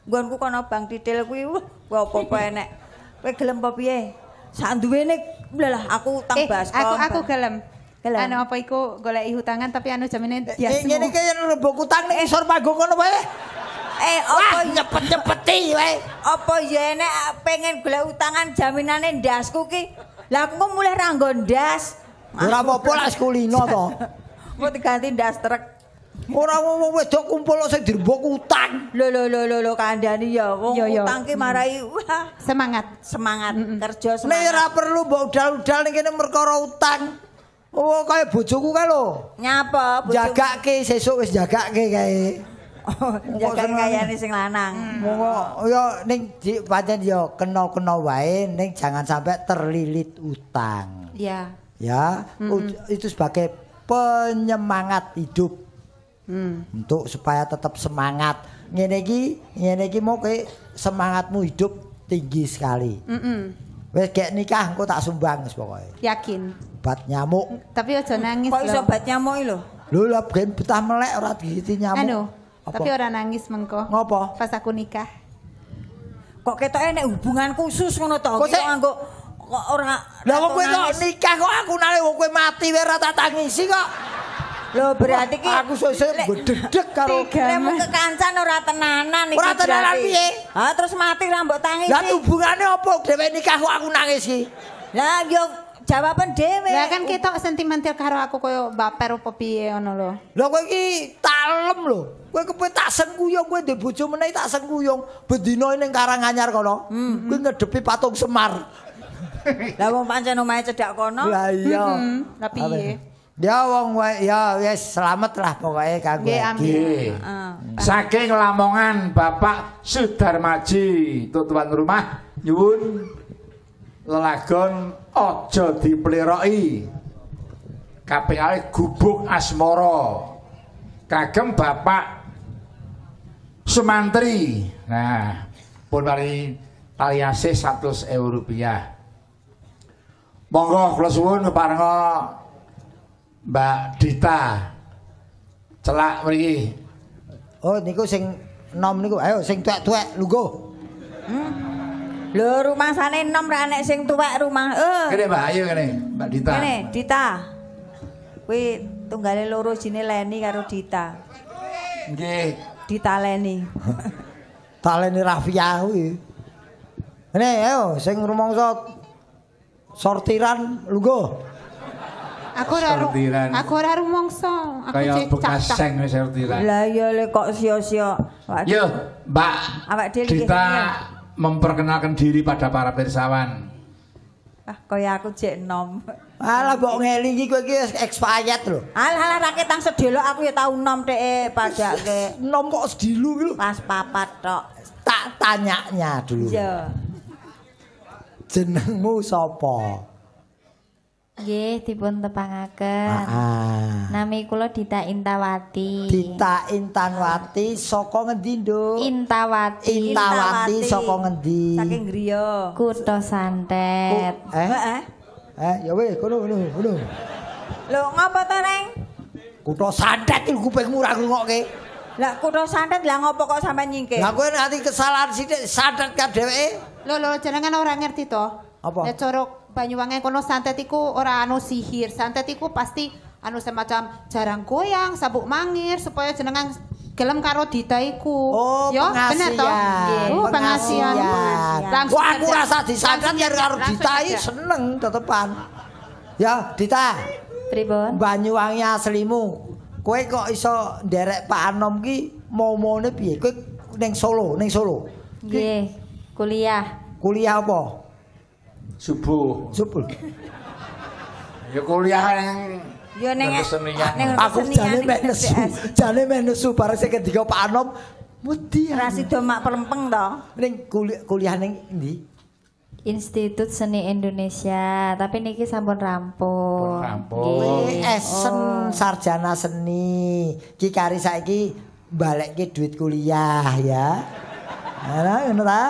Nggonku kono bank titil kuwi wah apa-apa enek. Kowe gelem apa piye? Sak duwene lah aku utang baskom. Aku gelem. Anu apa iku goleki hutangan tapi anu jamine biasa. Ngene iki yen rembug utang ning isor panggung ngono wae. Apa nyepet-nyepeti wae. Apa ya enek pengen golek utangan jaminane ndasku ki. Lah aku mulih ra nggo ndas. Ora apa-apa lak sekulino to. Mau diganti ndas truk. Ora wong wedok kumpul sing dirembug utang. Lho lho lho lho kandhani ya wong utang ki marai wah semangat. Semangat kerja semangat. Nek ora perlu mbok udal-udal ning kene perkara utang. Oh kaya bojoku kae lho. Nyapa bojoku? Jagake sesuk wis jagake kae. Oh, jagake kayane sing lanang. Monggo ya ning pancen ya kena-kena wae ning jangan sampai terlilit utang. Iya. Ya, itu sebagai penyemangat hidup. Untuk supaya tetap semangat. Ngene iki mau kowe semangatmu hidup tinggi sekali. Wis gek nikah engko tak sumbang wis pokoke. Yakin. Obat nyamuk. Tapi aja nangis lho. Kok iso obat nyamuk iki lho? Lho lha ben betah melek ora digigiti nyamuk. Anu, tapi ora nangis mengko. Ngopo? Pas aku nikah. Kok ketoke nek hubungan khusus ngono to? Kok nganggo kok ora. Lah wong kowe kok nikah kok aku nale wong kowe mati wae ora tak tangisi kok. Lho berarti ki aku sesuk gedhedhek karo lek mung kekancan ora tenanan iki. Ora tenanan piye? Ha terus mati ra mbok tangisi. Lah hubungane apa dhewe nikah kok aku nangis iki? Lah yo jawaban dhewe. Lah kan ketok sentimental karo aku koyo baper apa piye ngono lho. Lho kowe iki talem lho. Kowe kepe tak sengkuyung kowe ndek bojo meneh tak sengkuyung. Bendina ning Karanganyar kono. Kowe ngedepi patung Semar. Lah wong pancen omahe cedhak kono. Lah iya. Lah piye? Ya wong ya wis selamat lah pokoke kanggo iki. Saking Lamongan Bapak Sudarmaji tuan rumah nyuwun lelagon aja dipleroki. Kaping kalih Gubuk Asmara. Kagem Bapak Sumantri. Nah, pun mari tali asih 100.000 rupiah. Monggo kula suwun keparenga Mbak Dita. Celak mriki. Oh niku sing Enom niku ayo sing tuwek-tuwek lungguh. Lho rumangsane enom ra enek sing tuwek rumah. Kene Mbak, ayo kene, Mbak Dita. Kene, Dita. Kuwi tunggale loro jine Leni karo Dita. Nggih. Dita Leni. Taleni Rafia kuwi. Kene ayo sing rumangsa sortiran lungguh. Aku ora rumangsa. Aku kaya bekas seng wis sortiran. Lah iya le kok sia-sia. Yo, Mbak Dita memperkenalkan diri pada para pirsawan. Ah, kaya aku jek enom. Alah mbok ngelingi kowe iki wis expired lho. Alah alah raketang sedelo aku ya tau enom teke padake. Enom kok sedilu iki lho. Pas papat tok. Tak tanyanya dulu. Iya. Jenengmu sapa? Nggih, dipun tepangaken. Nami kula Dita Intawati. Dita Intanwati saka ngendi, Nduk? Intawati. Intawati saka ngendi? Saking griya. Kutha Santet. Ya wis, kono kono kono. Lho, ngapa to, Reng? Kutha Santet iki kupingmu ora ngrungokke. Lah kutha Santet lah ngopo kok sampean nyingkir? Lah kowe nanti kesalahan sithik santet ka dheweke. Lho lho jenengan ora ngerti to? Apa? Nek cara Banyuwangi kono santet iku ora anu sihir. Santet iku pasti anu semacam jarang goyang, sabuk mangir supaya jenengan gelem karo Dita iku. Oh, yo, bener to? Oh, pengasihan. Langsung. Wah, aku rasa disantet yen karo Dita iki seneng tetepan. Ya, Dita. Pripun? Banyuwangi aslimu. Kowe kok iso nderek Pak Anom ki momone piye? Kowe ning Solo, ning Solo. Nggih, kuliah. Kuliah apa? Subuh. Subuh. Ya kuliah ning ya ning kesenian. Aku jane mek nesu. Jane mek nesu bareng sing kendika Pak Anom wedi. Ra sida mak pelempeng to. Ning kuliah ning endi? Institut Seni Indonesia, tapi niki sampun rampung. Rampung. Esen sarjana seni. Ki kari saiki balekke duit kuliah ya. Nah, ngono ta?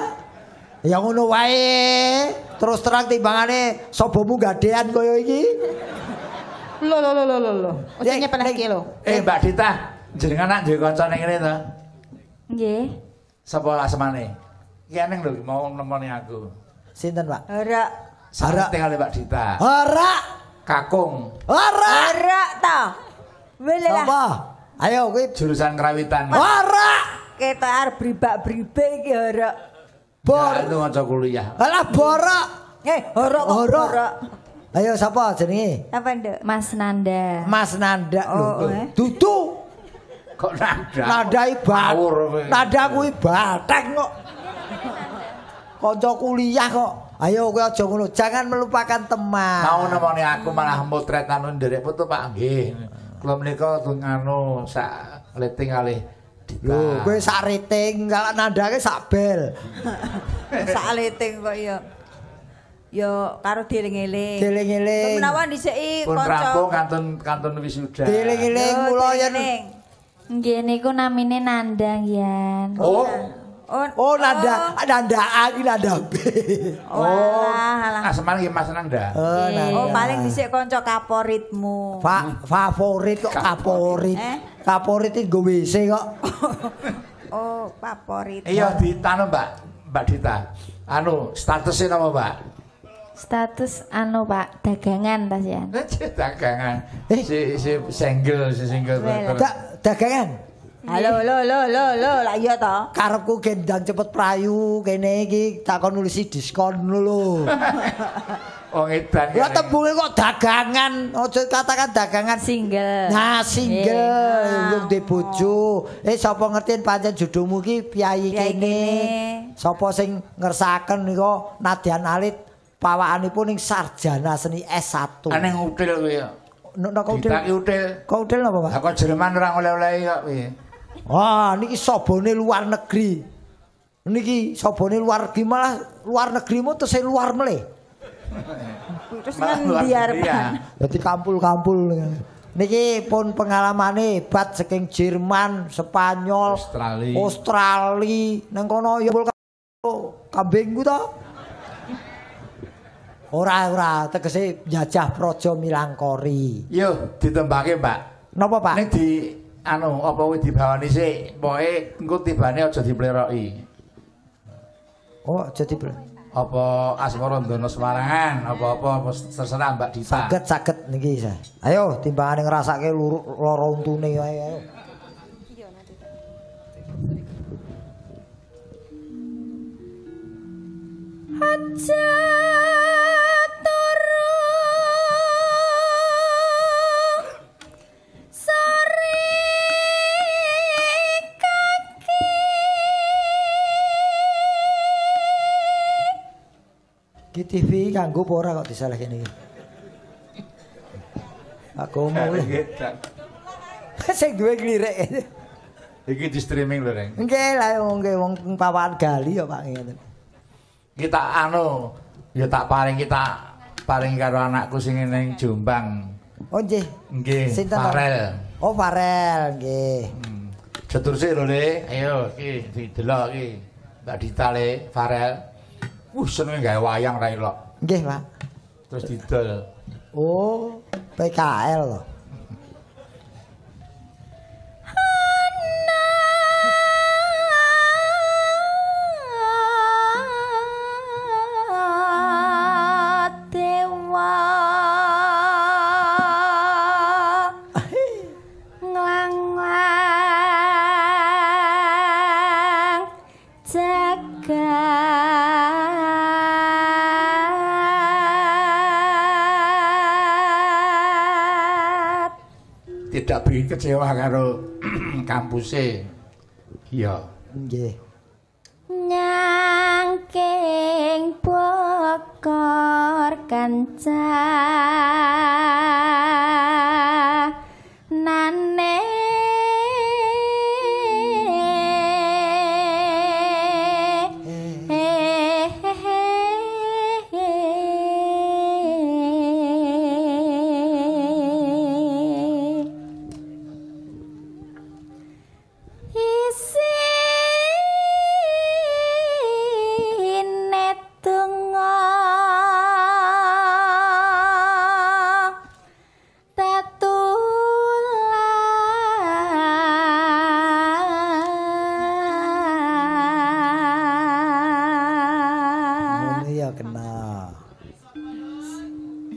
Ya ngono wae. Terus terang timbangane sobomu gadean kaya iki. Lho lho lho lho lho. Ojo nyepelehke lho. Mbak Dita, jenengan nak duwe kanca ning kene to? Nggih. Sapa asemane? Iki eneng lho mau nemoni aku. Sinten, Pak? Ora. Ora kali Mbak Dita. Ora. Kakung. Ora. Ora ta. Wele lah. Sapa? Ayo kowe jurusan kerawitan. Ora. Ketok arep bribak-bribik iki ora. Bor. Ya, itu ngaca kuliah. Alah borok. Horok kok borok. Ayo sapa jenenge? Apa, Nduk? Mas Nanda. Mas Nanda lho. Oh, Dudu. Kok Nanda? Nanda ibat. Nanda kuwi bathek kok. Kanca kuliah kok. Ayo kowe aja ngono, jangan melupakan teman. Mau nemoni aku malah motret anu nderek foto Pak nggih. Kula menika nganu sak leting kalih Dita. Lho, kowe sak rating, kalau nandake sak bel. Sak rating kok ya. Ya karo dieling-eling. Dieling-eling. Menawa dhisiki kanca. Pun rampung kantun wisuda. Dieling-eling kula yen nggih niku namine Nanda nggih. Oh. Oh, Nanda, Nanda A iki Nanda B. Oh, asemane nggih Mas Nanda. Oh, Nanda. Oh, paling dhisik kanca kaporitmu. Favorit kok kaporit. Kaporit iki nggo WC kok. Oh, favorit. Iya ditanu Mbak, Mbak Dita. Anu, statusnya napa, Mbak? Status anu Pak, dagangan tas ya. Dagangan. Si single, si single. Dagangan. Halo lo lo lo lo lah iya to. Karepku gendang cepet prayu kene iki takon nulisi diskon lho. Wong edan. Lah tembunge kok dagangan, aja katakan dagangan single. Nah, single urung duwe bojo. Sapa ngerti pancen jodohmu iki piyayi kene. Sapa sing ngersaken nika nadyan alit pawakanipun ning sarjana seni S1. Aneh util kuwi ya. Nek kok util. Util. Kok util napa, Pak? Lah kok Jerman ora oleh-oleh kok piye? Wah, niki sobone luar negeri. Niki sobone luar negeri malah luar negerimu terus luar meleh. Terus ngendi arepan? Dadi kampul-kampul. Niki pun pengalamane hebat saking Jerman, Spanyol, Australia, nang kono ya kambingku to. Ora tegese njajah Praja Milangkori. Yo ditembake, Mbak. Napa, Pak? Ning di Anu apa kuwi dibawani sik, pokoke engko tibane aja dipleroki. Oh, aja dipleroki. Apa Asmara Ndana Semarangan, apa-apa terserah Mbak Dita. Saged-saged niki. Ayo timbangane ngrasake lara untune ae ayo. Aja turu sore kaki. Ki TV kanggo apa ora kok disalah kene iki. Aku mulih. Sing duwe klirik. Iki di streaming lho, Reng. Nggih, lah nggih wong pawan gali ya Pak ngeten. Kita anu ya tak paring kita paring karo anakku sing ning Jombang. Oh nggih. Nggih, Farel. Oh Farel nggih. Jetur sik lho, Le. Ayo iki didelok iki. Mbak Dita le, Farel. Senenge gawe wayang ra ilok. Nggih, Pak. Terus didol. Oh, PKL lho. Tidak bikin kecewa karo kampuse. Iya. Nggih. Nyangking bokor kanca nane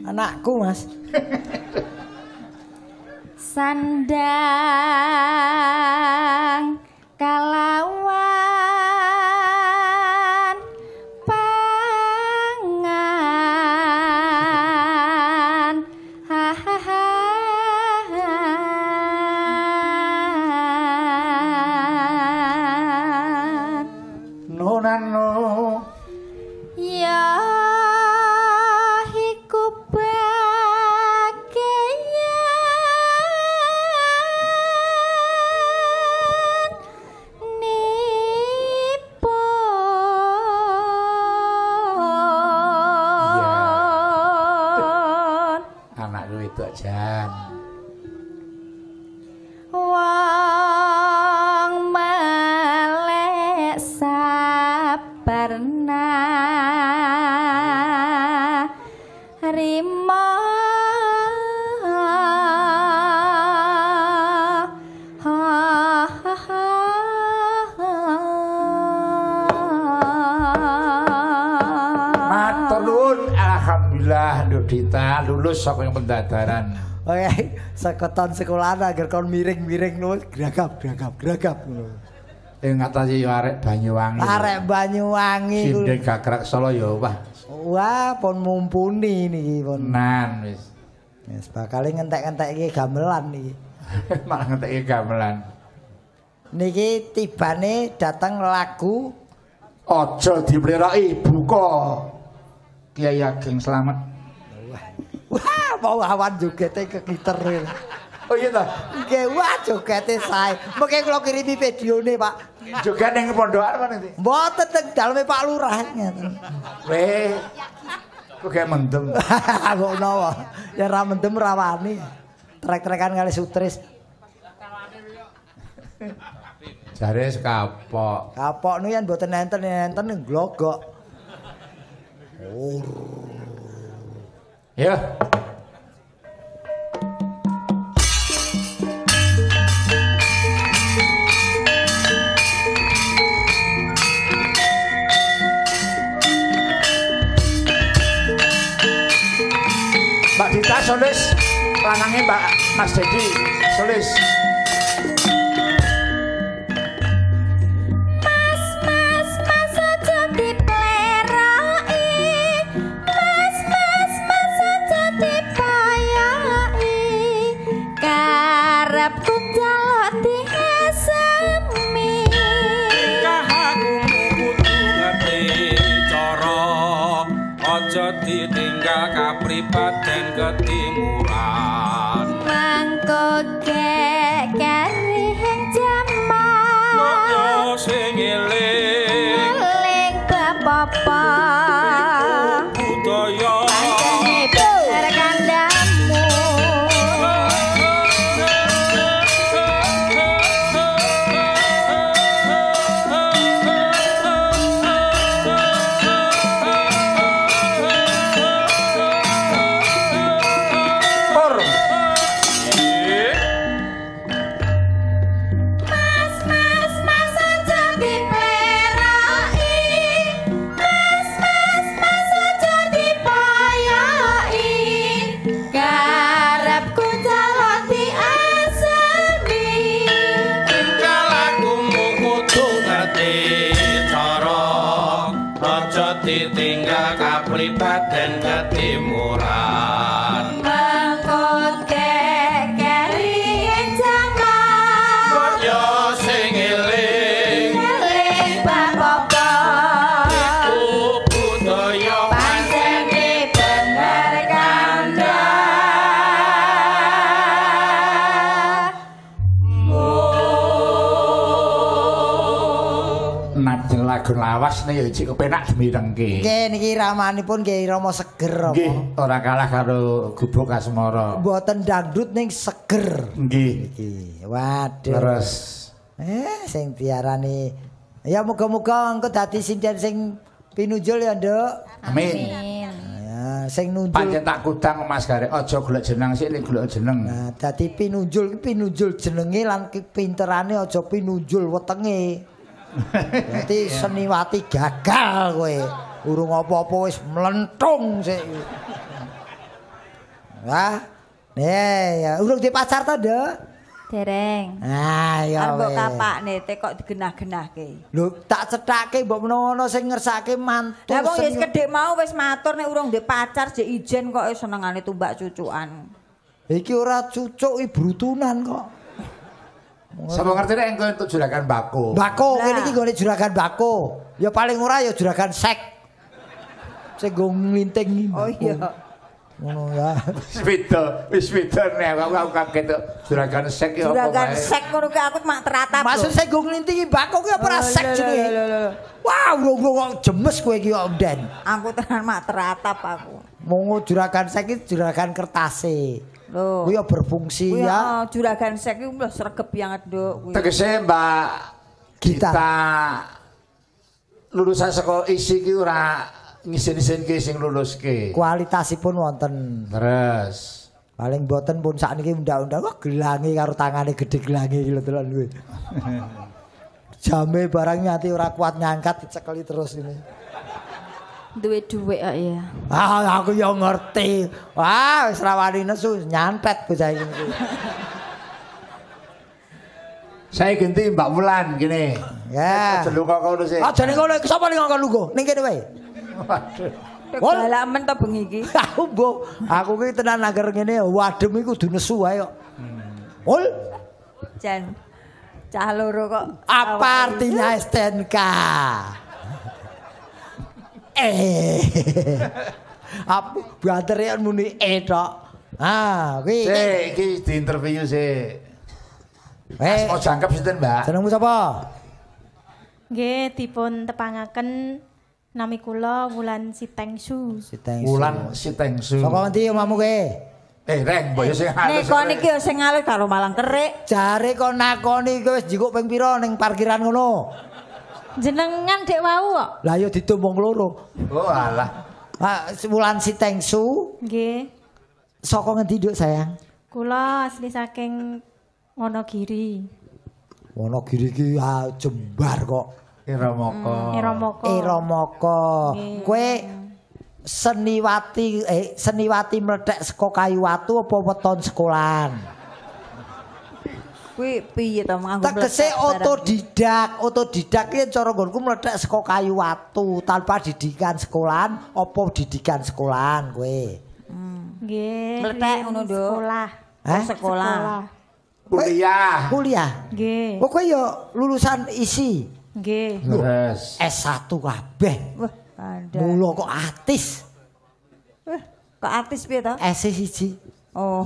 anakku Mas. Sandang kalawan pangan ha ha ha. No nano ya jan. Wong melek sabarna rima Matur nuwun, alhamdulillah Dita lulus saka yang pendadaran. Oke, seketon sekolahan agar kon miring-miring nuwun gragap gragap gragap ngono. Ing ngatasi yo arek Banyuwangi. Arek Banyuwangi sinden gagrak Solo yo wah. Wah, pun mumpuni niki pun. Nan wis. Wis bakale ngentek-ngentekke gamelan niki. Malah ngentekke gamelan. Niki tibane dateng lagu Aja Dipleroki buka Kiai Ageng Slamet. Wah, mau awan jogete kekiter. Oh iya ta? Nggih, wah jogete sae. Mengke kula kirimi videone, Pak. Joget ning pondokan apa nanti? Mboten teng daleme Pak Lurah ngeten. Weh. Kok kayak mendem. Kok nawa? Ya ra mendem ra wani. Trek-trekan kali sutris. Jare sekapok. Kapok niku yen mboten enten enten glogok. Oh. Ya. Mas Solis, lanange Mbak Mas Dedi Solis. Mas mas mas aja dipleraki. Mas mas mas aja dipayoki. Karepku njaluk diesemi. Kahakumu kudu ngerti cara, aja ditinggal kapribaden ketimuran. Mangko kekeri ing jaman. Kaya sing eling Eling bapa. Budaya Pancene bener kandhamu. Pur. Mas mas mas aja dipleraki. Mas mas mas aja dipayoki. Karepku njaluk diasemi. Tingkah lakumu kudu ngerti cara, aja ditinggal kapribaden ketimuran. Mangko kekeri ing jaman. Kaya sing eling Eling bapa. Iku budaya Pancene bener kandhamu. Najan lagu lawas nih ya cik kepenak dimirengke. Nggih niki ramanipun nggih Rama seger Rama. Nggih, ora kalah karo Gubuk Asmara. Mboten dangdut ning seger. Nggih. Iki. Waduh. Terus Sing diarani ya muga-muga engko dadi sinden sing pinunjul ya, Nduk. Amin. Ya, sing nunjul. Pancen tak kudang Mas Gareng, aja golek jeneng sik ning golek jeneng. Nah, dadi pinunjul ki pinunjul jenenge lan pinterane aja pinunjul wetenge. Berarti seniwati gagal kowe. Urung apa-apa wis mlentung sik. Wah. Nih, ya urung di pacar ta, Nduk? Dereng. Nah, ya Arep mbok wis. kapakne te kok digenah-genahke. Lho, tak cethake mbok menawa ana sing ngersake mantu. Lah wong wis kedhik mau wis matur nek urung ndek pacar jek ijen kok senengane tumbak cucukan. Iki ora cucuk iki brutunan kok. Sapa ngerti nek engko entuk juragan bako. Bako Lah. kene iki nggone juragan bako. Ya paling ora ya juragan sek. Sing nggo nglinting iki. Oh iya. Ngono ya. Wis beda, wis beda nek aku kaget kok juragan sek ya apa Juragan wae. sek ngono ki aku mak teratap. Maksud sing nggo nglintingi bako ki apa ora sek jenenge? Wah, urung-urung kok jemes kowe iki kok Den. Aku tenan mak teratap aku. Monggo juragan sek iki juragan kertase. Lho. Kuwi ya berfungsi Kuwi ya. oh, juragan sek iku lho sregep banget, Nduk kuwi. Tegese Mbak Gita. Gita lulusan saka ISI ki ora ngisin-isinke sing luluske. Kualitasipun wonten. Terus Paling boten pun sakniki undang-undang wah gelange karo tangane gedhe gelange iki lho tenan kuwi. Jame barang nganti ora kuat ngangkat dicekeli terus ini. Duwe dhuwit kok ya. Ah, aku ya ngerti. Wah, wis ra wani nesu nyantet bocah iki. Saya ganti Mbak Wulan gini. Ya. Aja lunga kono sih. Aja ning kono iki sapa ning ngongkon lungguh? Ning kene wae. Waduh. Wol. Galak men to bengi iki. Aku mbok, aku ki tenan angger ngene wadem iku kudu nesu wae kok. Wol, Jan. Cah loro kok. apa artinya STNK? Eh. Apa banter ya muni e tok. Ah, kuwi. Sik, iki diinterview sik. Eh, Asma jangkep sinten, Mbak? jenengmu sapa? Nggih, dipun tepangaken nami kula Wulan Sitengsu. Sitengsu. Wulan Sitengsu. Saka ngendi omahmu kowe? Eh, Reng, mbok yo sing halus. Nek kon iki yo sing alus karo malang kerik. Jare kon nakoni kowe wis njikuk ping pira ning parkiran ngono. Jenengan dek wau kok. Lah ya ditumbung loro. Oh, alah. Ah, Wulan Sitengsu Nggih. saka ngendi Nduk sayang? Kula asli saking Wonogiri. Wonogiri iki ah, jembar kok. Iramaka. Eramaka. Eramaka. Nggih. Kowe Seniwati seniwati mlethek saka kayu watu apa weton sekolahan? Kuwi piye to nganggo tegese otodidak, otodidak ki cara nggonku mlethek saka kayu watu tanpa didikan sekolahan apa didikan sekolahan kowe? Nggih. Mlethek ngono, Nduk. Sekolah. Sekolah. Kuliah. Kuliah. Nggih. Kok kowe ya lulusan ISI? Nggih. Leres. S1 kabeh. Wah, ada. Mula kok artis. Wah, kok artis piye to? S siji. Oh.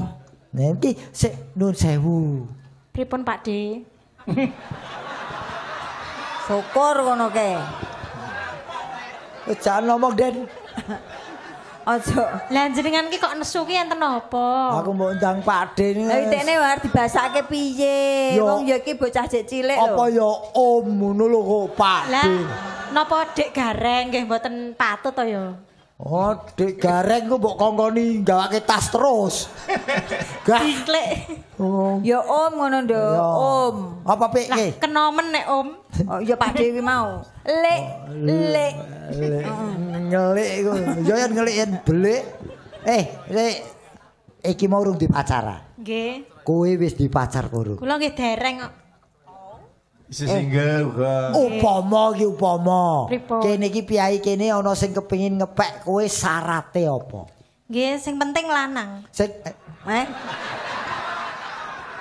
Nah iki sik nun sewu. Pripun Pak De? Syukur ngono ke. Jangan ngomong Den. Aja. Lah jenengan ki kok nesu ki enten apa? Aku mbok ndang Pak De ini. Lah itekne arep dibasake piye? Wong ya iki bocah jek cilik lho. Apa ya om ngono lho kok Pak Lah De. napa Dek Gareng nggih mboten patut to ya? Oh, Dek Gareng ku mbok kongkoni gawake tas terus. Gah. Dingklek. Oh. Ya om ngono Nduk, om. Apa pik Lah kenomen nek om. Oh ya Pak De kuwi mau. Lek, lek. Ngelik iku. Ya yen ngelik yen belik. Lek iki mau urung dipacaran. Nggih. Kowe wis dipacar urung? Kula nggih dereng kok. Isih single uga. Upama iki upama. Pripun? Kene iki piyai kene ana sing kepengin ngepek kowe syarate apa? Nggih, sing penting lanang. Sing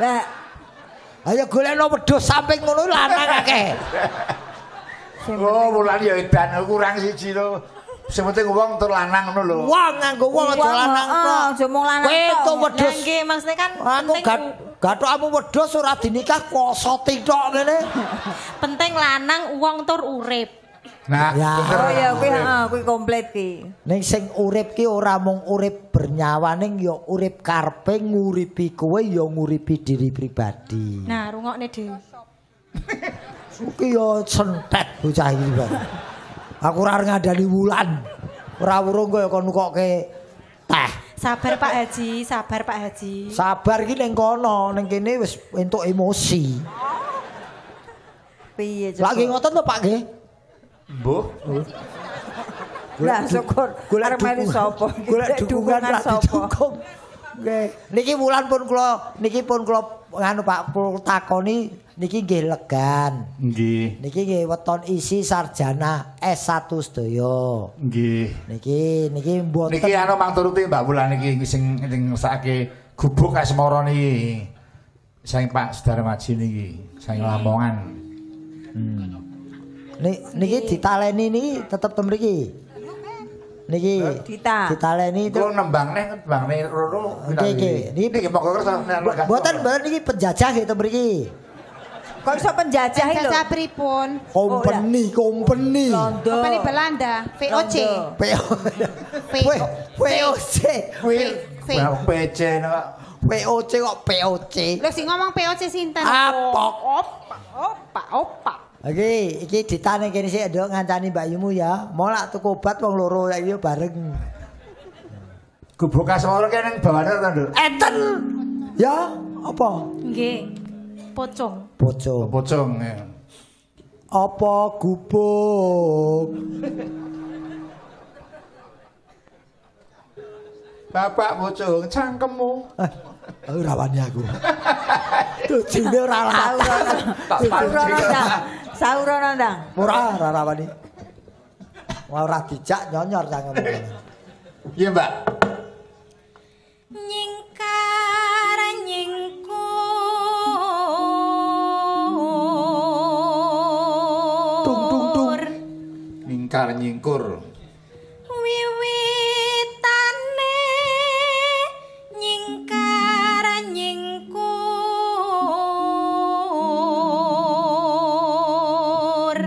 Lah ayo golekno wedhus samping ngono lanang akeh. Oh, wulan ya edan kurang siji lho. Sing penting wong tur lanang ngono lho. Wong nganggo wong aja lanang tok. Aja mung lanang Kowe tok. entuk wedhus. Lah nggih, maksudnya kan Aku penting gathukmu wedhus ora dinikah koso tok ngene. Penting lanang wong tur urip. Nah, Ya. bener. Oh ya kuwi heeh kuwi komplit ki. Ning sing urip ki ora mung urip bernyawa ning ya urip karepe nguripi kowe ya nguripi diri pribadi. Nah, rungokne dhewe. Kuwi ya sentet bocah iki, Bang. Aku ora arep ngandani wulan. Ora wurung kowe kon nukokke teh. Sabar Pak Haji, sabar Pak Haji. Sabar iki ning kono, ning kene wis entuk emosi. Piye coba? Lagi ngoten to Pak nggih? Mbuh. Lah syukur. Golek Arep melu sapa? Golek dukungan ra sapa? didukung. Nggih. Niki wulan pun kula niki pun kula nganu Pak kula takoni niki nggih legan. Nggih. Niki nggih weton isi sarjana S1 sedaya. Nggih. Niki niki mboten Niki anu mang turuti Mbak Wulan niki sing ngersakake gubuk asmara niki. Saking Pak Sudarmaji niki, saking Lamongan. Niki ditaleni niki tetep ten mriki. Niki ditaleni itu. Kula nembang neh nembangne loro. Nggih nggih. Niki monggo kersa mboten mboten niki penjajah nggih ten mriki. Kok iso penjajah iki lho? Penjajah pripun? Company, company. Londo. Company Belanda, VOC. VOC. PC no. VOC kok POC. Lho sing ngomong POC sinten? Apok. Opa, opa, opa. Iki iki ditane kene sik nduk ngancani Mbak Yumu ya. Mau lak tuku obat wong loro saiki bareng. Gubuk asmara kene ning bawane to, Nduk? Enten. Ya, apa? Nggih. Pocong. Pocong. Pocong ya. Apa gubuk? Bapak pocong cangkemmu. Ora wani aku. Tujune ora latar. Saurono ndang. Saurono ndang. Ora ora wani. Ora dijak nyonyor cangkemmu. Iya, Mbak. Nyingkar nyingkur. Tung tung tung. Nyingkar nyingkur. Wiwitane nyingkar nyingkur.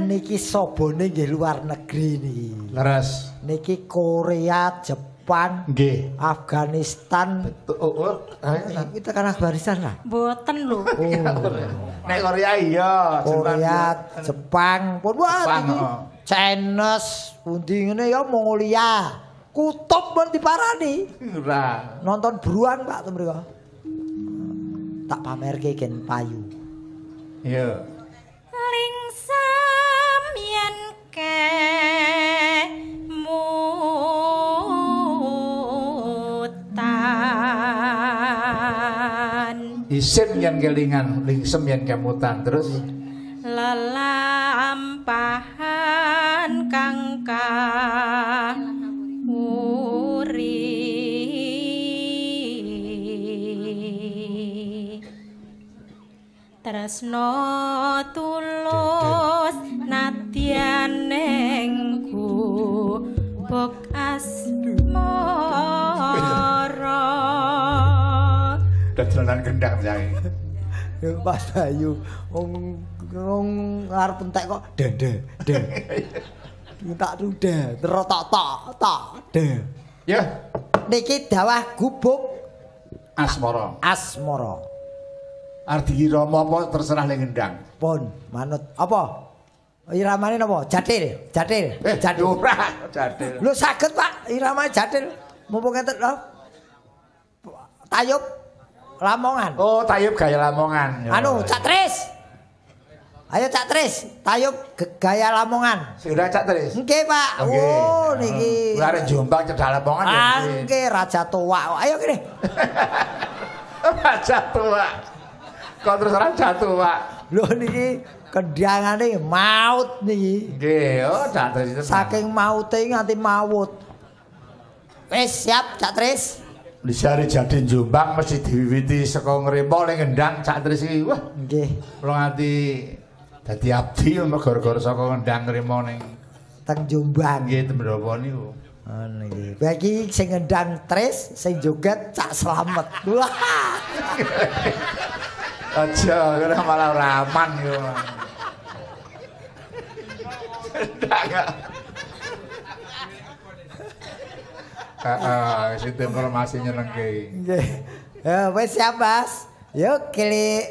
Niki sobone nggih luar negeri niki. Leres. Niki Korea, Jepang, nggih, Afghanistan. Betul. Oh, oh. Itu kan Afghanistan lah. Mboten lho. Oh. Nek Korea iya, Korea, Jepang, pun wah Jepang, iki. Chinese, pundi ngene ya Mongolia. Kutub pun diparani. Ora. Nonton beruang Pak ten mriku. Tak pamerke gen payu. Iya. Lingsam yen kemur. Isin yen kelingan, lingsem yen kemutan terus lelampahan kang kawuri tresno tulus nadyan ning gubuk asmara. Dadolan kendang sae. Ya Mas Bayu wong arep entek kok de de de. Tak de terus tak tak tak de. Ya. Niki dawah gubuk asmara. Asmara. Arep dirama apa terserah le ngendang. Pun manut apa? Iramane napa? Jathil, jathil, jathil. Ora, jathil. Lho saged Pak, iramane jathil. Mumpung ngeten lho. Tayub Lamongan. Oh, tayub gaya Lamongan. Anu, Cak Tris. Ayo Cak Tris, tayub gaya Lamongan. Sudah Cak Tris. Nggih, Pak. Oh, niki. Kula arep Jombang cedhak Lamongan ya. Nggih, Raja Tua. Ayo kene. Raja Tua. Kok terus Raja Tua. Lho niki kendangane maut niki. Nggih, oh Cak Tris itu. Saking maute nganti mawut. Wis siap Cak Tris. Lisare jadi Jombang mesti diwiwiti saka ngremo ning ngendang Cak Tris iki. Wah, nggih. Kula nganti dadi abdi gara-gara saka ngendang ngremo ning teng Jombang. Nggih, tembrapa niku. Oh niki. Bagi sing ngendang Tris, sing joget Cak Slamet. Wah. Aja, kena malah ora aman yo. Ndak. Heeh, situ informasi nyenengke. Nggih. Ya wis siap, Mas. Yuk kili.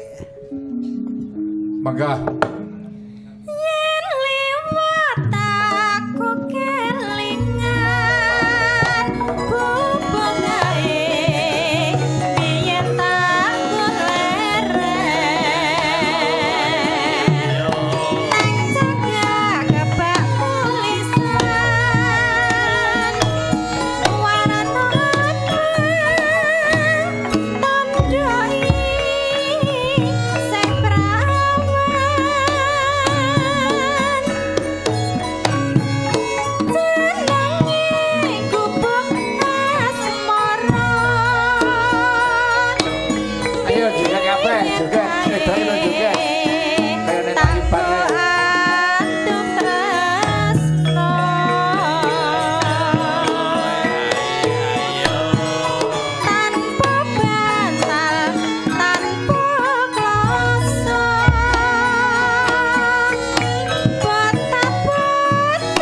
Mangga. Yen liwat aku kelingan hubungae biyen tanggo leren nang cagak kebak tulisan warna abang tandai sing prawan jenenge gubuk asmara. Ayo joget kabeh, joget, wedok lho joget. Kaya nek Tanggo Taliban kae. antuk tresno tanpa bantal tanpa kloso bota-boti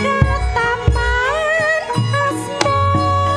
ketaman asmara.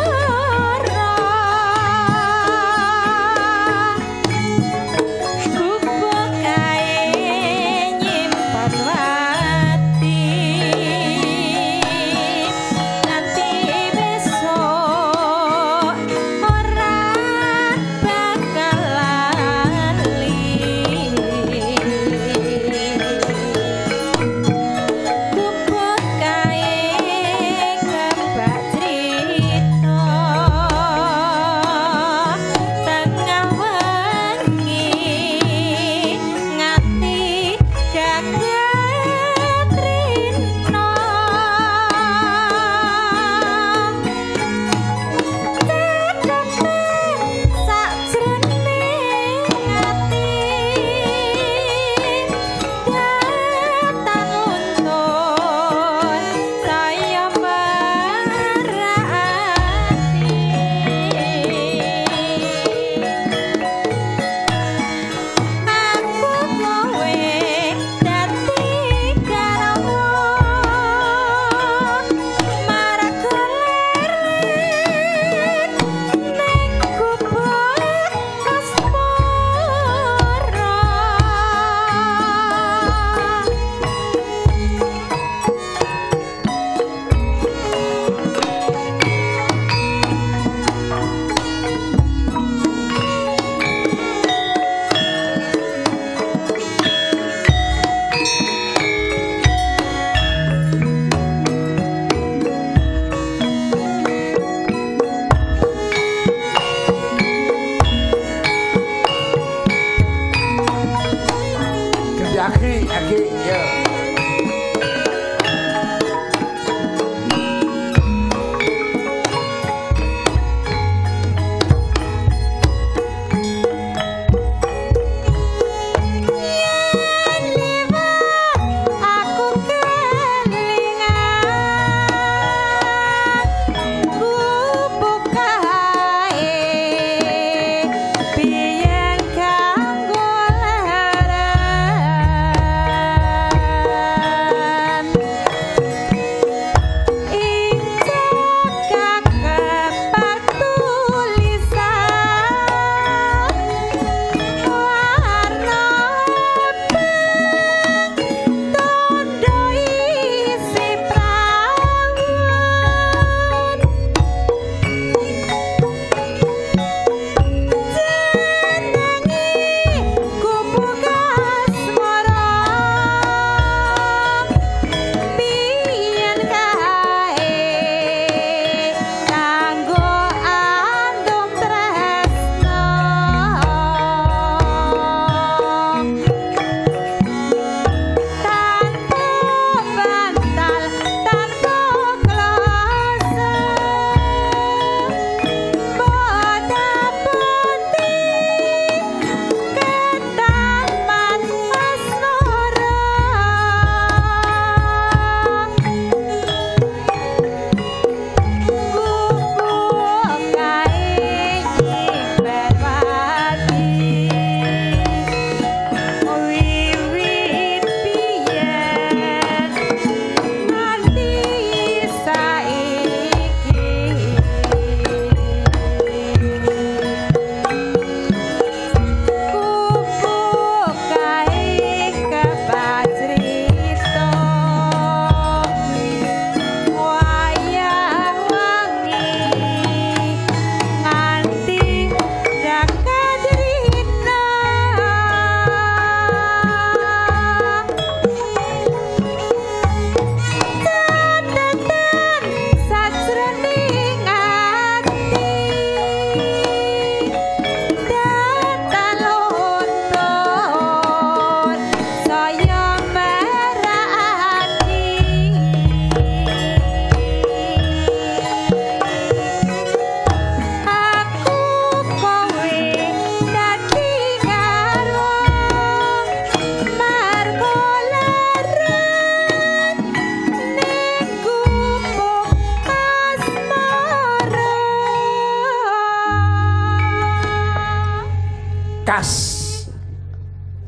Khas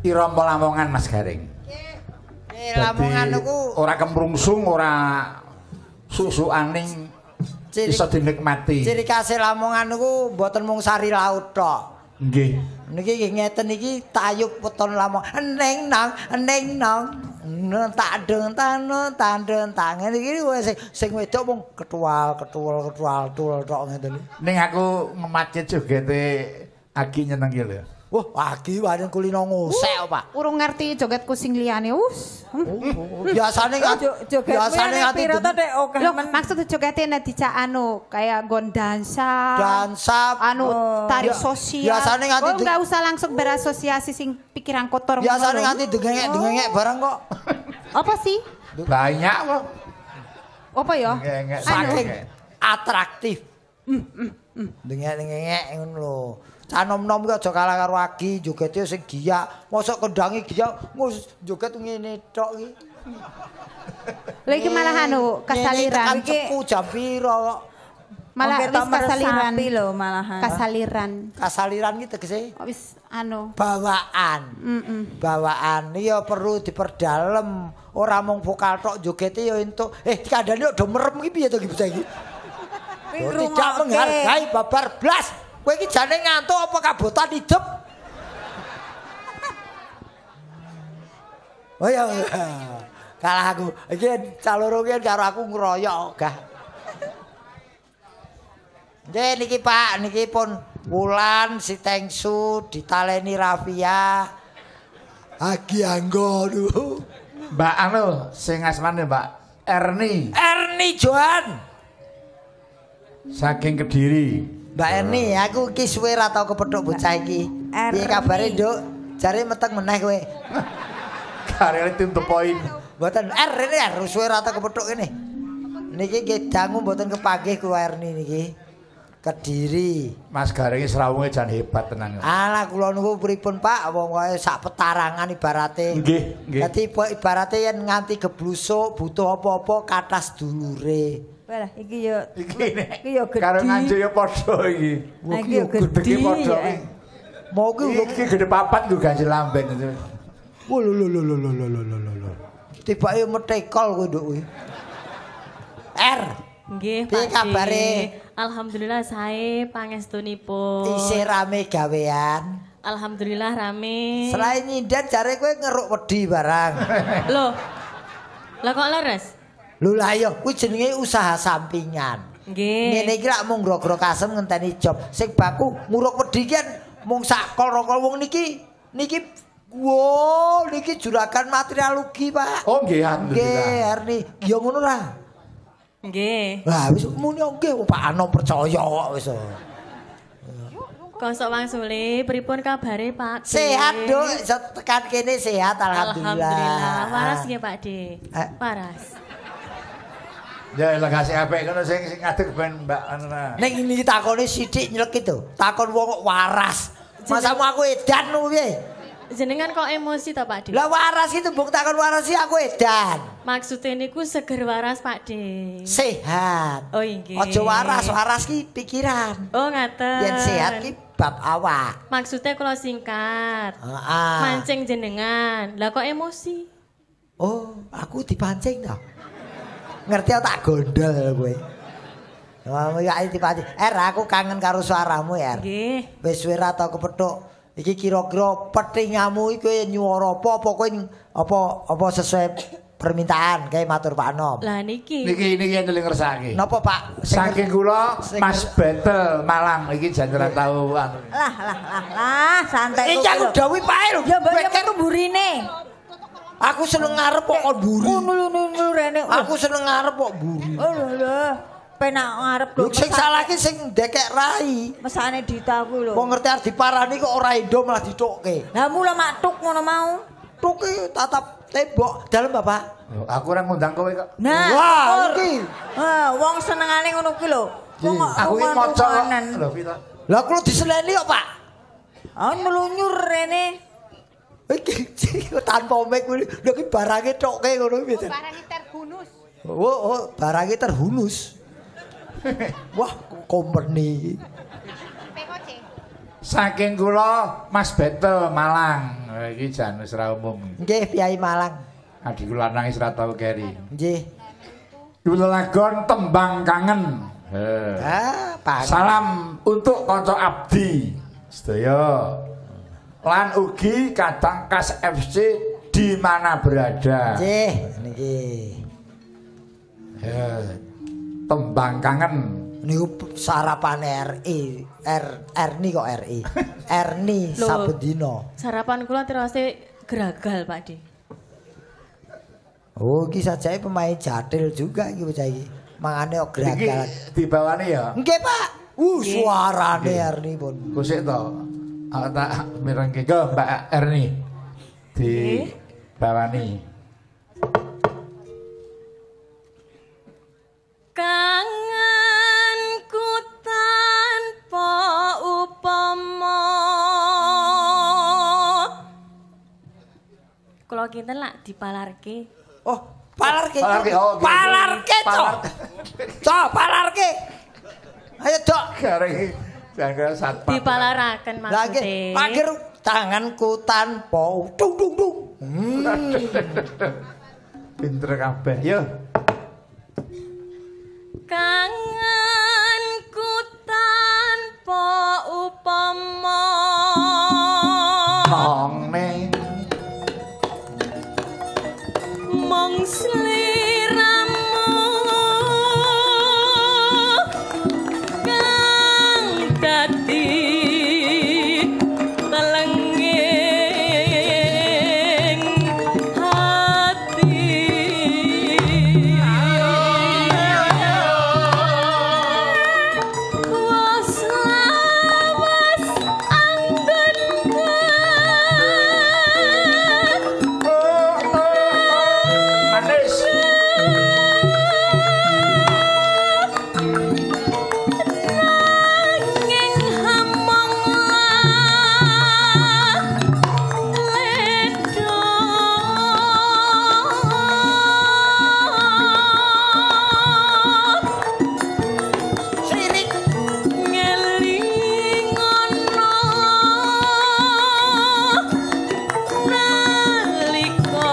irama Lamongan Mas Gareng. Nggih, Lamongan niku ora kemrungsung, ora susukaning iso dinikmati. Ciri khas Lamongan niku mboten mung sari laut tok. Nggih. Niki nggih ngeten iki tayub weton Lamongan. Ning nang ning nang tak deng tano tandeng tangen iki sing wedok mung ketual ketual ketual tul tok ngeten. Ning aku ngematke jogete Agi nyenengi lho. Wah, Agi wareng kulino ngosek kok, Pak. Urung ngerti jogetku sing liyane. Us. Biasane joget biasane nganti pira to Dek akeh men. Maksud jogete nek dicak anu kayak nggon dansa. Dansa anu tari sosial. Biasane nganti enggak usah langsung berasosiasi sing pikiran kotor. Biasane nganti dengengek-dengengek barang kok. Apa sih? Banyak kok. Apa ya? Saking atraktif. Dengengek-dengengek ngono lho. Cah nom-nom ki aja kalah karo Agi, jogete sing giyak. Mosok kendange giyak, ngus joget ngene tok iki. Lha iki malah anu kasaliran. Iki cepu jam pira kok. Malah wis kasaliran lho malahan. Kasaliran. Kasaliran ki tegese wis anu bawaan. Bawaan ya perlu diperdalem. Ora mung vokal tok jogete ya entuk. Dikandani kok do merem ki piye to iki bocah iki? Tidak menghargai babar blas. Kowe iki jane ngantuk apa kabotan hidup? Oh ya, kalah aku. Iki caloro ki karo aku ngroyok gah. Nggih niki Pak, niki pun Wulan Sitengsu ditaleni Rafia. Agi Anggo niku. Mbak anu sing asmane Mbak Erni. Erni Johan. Saking Kediri. Mbak Erni, aku iki suwe ra tau kepethuk bocah iki. Piye kabare, Nduk? Jare meteng meneh kowe. Karene tim the point. Mboten R ini R suwe ra tau kepethuk kene. Niki nggih dangu mboten kepanggih kula Erni niki. Kediri. Mas Gareng srawunge jan hebat tenan. Alah kula niku pripun Pak, wong wae sak petarangan ibarate. Nggih, nggih. Dadi ibarate yen nganti geblusuk butuh apa-apa kathah dulure. Walah iki yo iki yo gedhi. Karo Nganjuk yo padha iki. Iki yo gedhi padha. Mau ki iki gedhe papat nggo ganjil lamben. Wo lho lho lho lho lho lho lho. Tibake metekol kowe nduk kuwi. R. Nggih, Pak. Piye kabare? Alhamdulillah sae pangestunipun. Isih rame gawean. Alhamdulillah rame. Selain nyinden jare kowe ngeruk wedi barang. Loh. Lah kok leres? Lho lah ya, kuwi jenenge usaha sampingan. Nggih. Ngene iki lak mung grogro kasem ngenteni job. Sing baku nguruk wedi ki mung sak kol-kol wong niki niki wo niki juragan material ugi, Pak. Oh nggih, alhamdulillah. Nggih, Erni. Ya ngono ra. Nggih. Lah wis muni nggih Pak Anom percaya kok wis. Kosok wangsule pripun kabare Pak? Sehat, Nduk. Tekan kene sehat alhamdulillah. Alhamdulillah. Waras nggih Pak De. Waras. Ya lha kasih apik ngono sing ngadeg ben Mbak anu. Ning ini takone sithik nyelek itu. Takon wong kok waras. Masamu aku edan ngono piye? Jenengan kok emosi to Pak De? Lah waras itu mbok takon waras sih aku edan. Maksudnya niku seger waras Pak De. Sehat. Oh inggih. Aja waras, waras ki pikiran. Oh ngaten. Yen sehat ki bab awak. Maksudnya kula singkat. Heeh. Mancing jenengan. Lah kok emosi? Oh, aku dipancing to. Ngerti tak gondol kowe. Wah, ya dipancing. Aku kangen karo suaramu, Er. Nggih. Wis suwe ra tau kepethuk. Iki kira-kira petingamu iki kowe nyuwara apa apa kowe apa sesuai permintaan kae matur Pak Anom. Lah niki. Niki niki yen ngersakake. Napa Pak? Saking kula Mas Betel Malang iki jan ora tau anu. Lah lah lah lah santai. Iki aku dawuhi Pak lho. Ya mbok metu mburine. Aku seneng ngarep kok kon mburi. Ngono rene. Aku seneng ngarep kok mburi. Oh lho lho. Penak ngarep lho. Sing salah ki sing ndekek rai. Mesane Dita kuwi lho. Wong ngerti arep diparani kok ora endo malah ditukke. Lah mula mak tuk ngono mau. Tuki tatap tembok dalem Bapak. Lho, aku ora ngundang kowe kok. Nah, wah iki. Heh, wong senengane ngono kuwi lho. Wong aku iki maca lho pita. Lah kula diseleni kok, Pak. Ah mlunyur rene. Iki tanpa mic kuwi lho iki barange tokke ngono piye. Barange terhunus. Oh, barange terhunus. Wah, company iki. POC. Saking kula Mas Betel Malang. Iki jan wis ra umum. Nggih, Piyai Malang. Adikku lanang wis ra tau keri. Nggih. Nyuwun lagon tembang kangen. Ah, salam untuk kanca abdi sedaya. Lan ugi kadang Kas FC di mana berada. Nggih, niki. Tembang kangen. Niku sarapane RI, Erni kok RI. Erni saben dina. Sarapan kula terose geragal, Pak Di. Oh, iki sajake pemain jathil juga iki bocah iki. Mangane kok geragal. Iki dibawani ya? Nggih, Pak. Suarane Erni pun. Kusik to. Aku tak mirengke ke Mbak Erni. Dibawani. Kangenku tanpa upama. Kula kinten lak dipalarke. Oh, palarke. Palarke, oh, palarke, Cok. Cok, palarke. Ayo, Dok. Gareng jangan satpam. Dipalaraken maksude. Lah akhir tanganku tanpa dung dung dung. Pinter kabeh. Yo. Kangenku tanpa upama. Nong ning mung sliramu kang dadi telenging hati. Was lawas anggonku manis. Nanging hamong ledo Sirik ngelingono nalika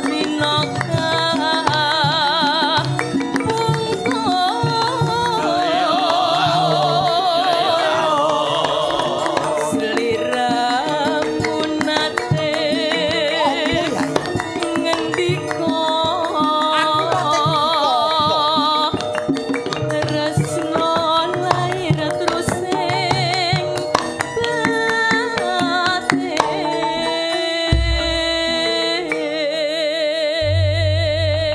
dina kapungkur sliramu nate ya? ngendika tresno lair terus sing batin.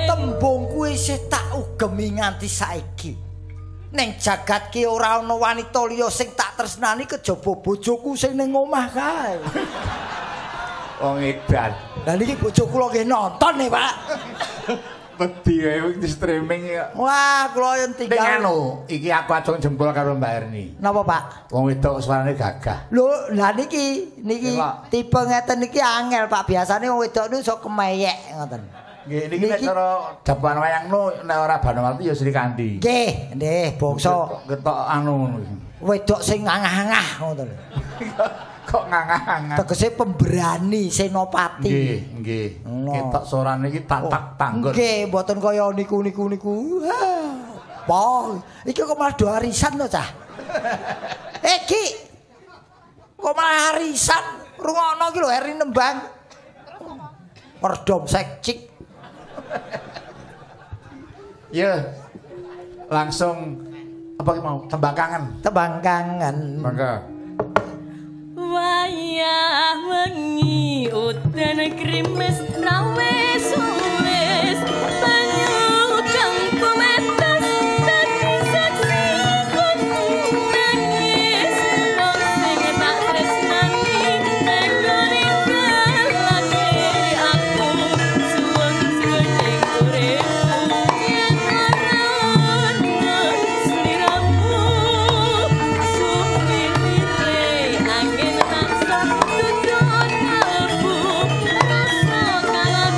Tembung kuwi isih tak ugemi nganti saiki. Ning jagat ki ora ana wanita liya sing tak tresnani kejaba bojoku sing ning omah kae. Wong edan. Lah niki bojo kula nggih nonton nih, Pak. Wedi wae di streaming ya. Wah, kula yen Ning tinggal. anu, iki aku ajeng jempol karo Mbak Erni. Napa, Pak? Wong wedok suarane gagah. Lho, lah niki niki Nggih, Pak. tipe ngeten niki angel, Pak. Biasane wong wedok niku iso kemeyek ngoten. Nggih, niki nek cara japan wayang no nek ora Banowati ya Sri Kandi. Nggih, nggih, bangsa Ketok anu ngono iki. wedok sing ngangah-ngah ngoten lho. Kok ngangah-ngangah. Tegese pemberani senopati. Nggih, nggih. Ngono. Ketok suarane iki tatak tanggon. Nggih, mboten kaya niku-niku niku. Wah, iki kok malah do arisan to, Cah? Eh, Ki. Kok malah arisan? Rungokno iki lho Eri nembang. Perdom sekcik. Ya. Langsung apa ki mau? Tembang kangen. Tembang kangen. Mangga. Wayah wengi udan krimis rawe suwis banyu kang tumetes dadi saksi kudu nangis wong sing tak tresnani tega ninggalake aku suwun jroning uripku yen ora ono sliramu sumilire angin tansah tutut kalbu rasa kang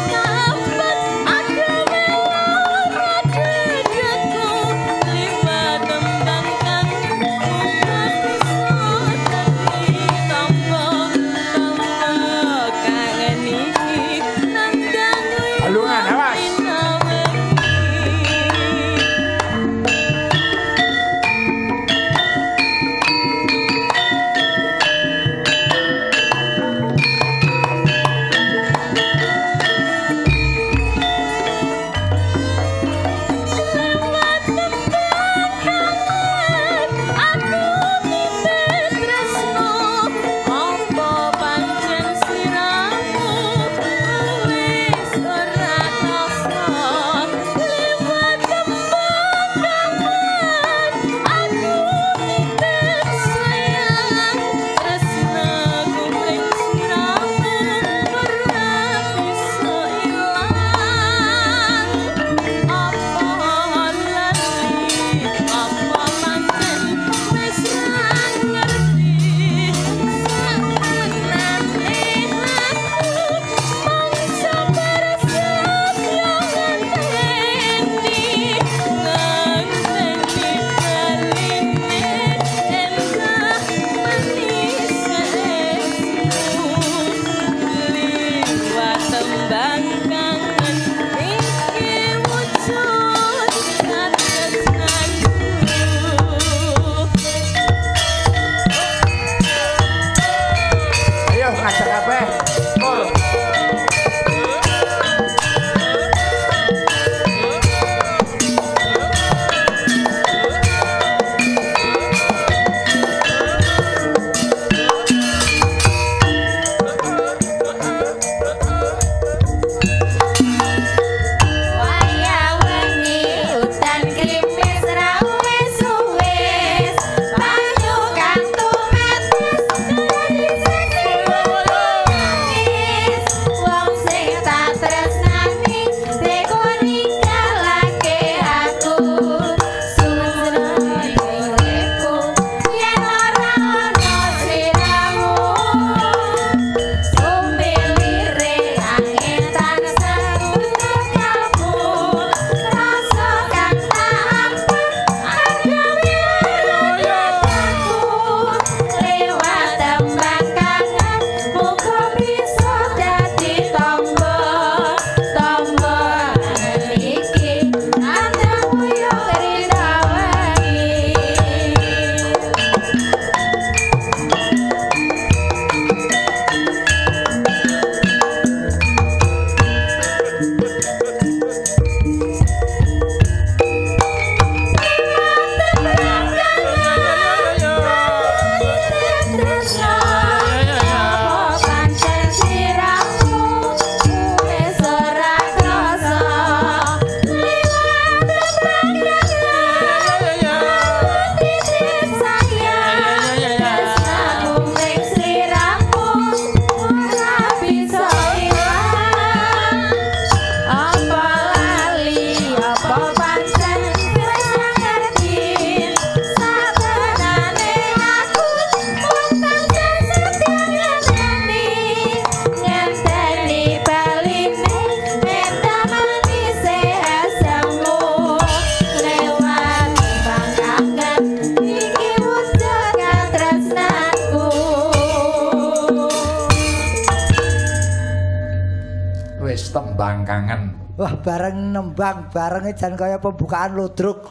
wis tembang kangen. Wah, bareng nembang barenge jan kaya pembukaan ludruk.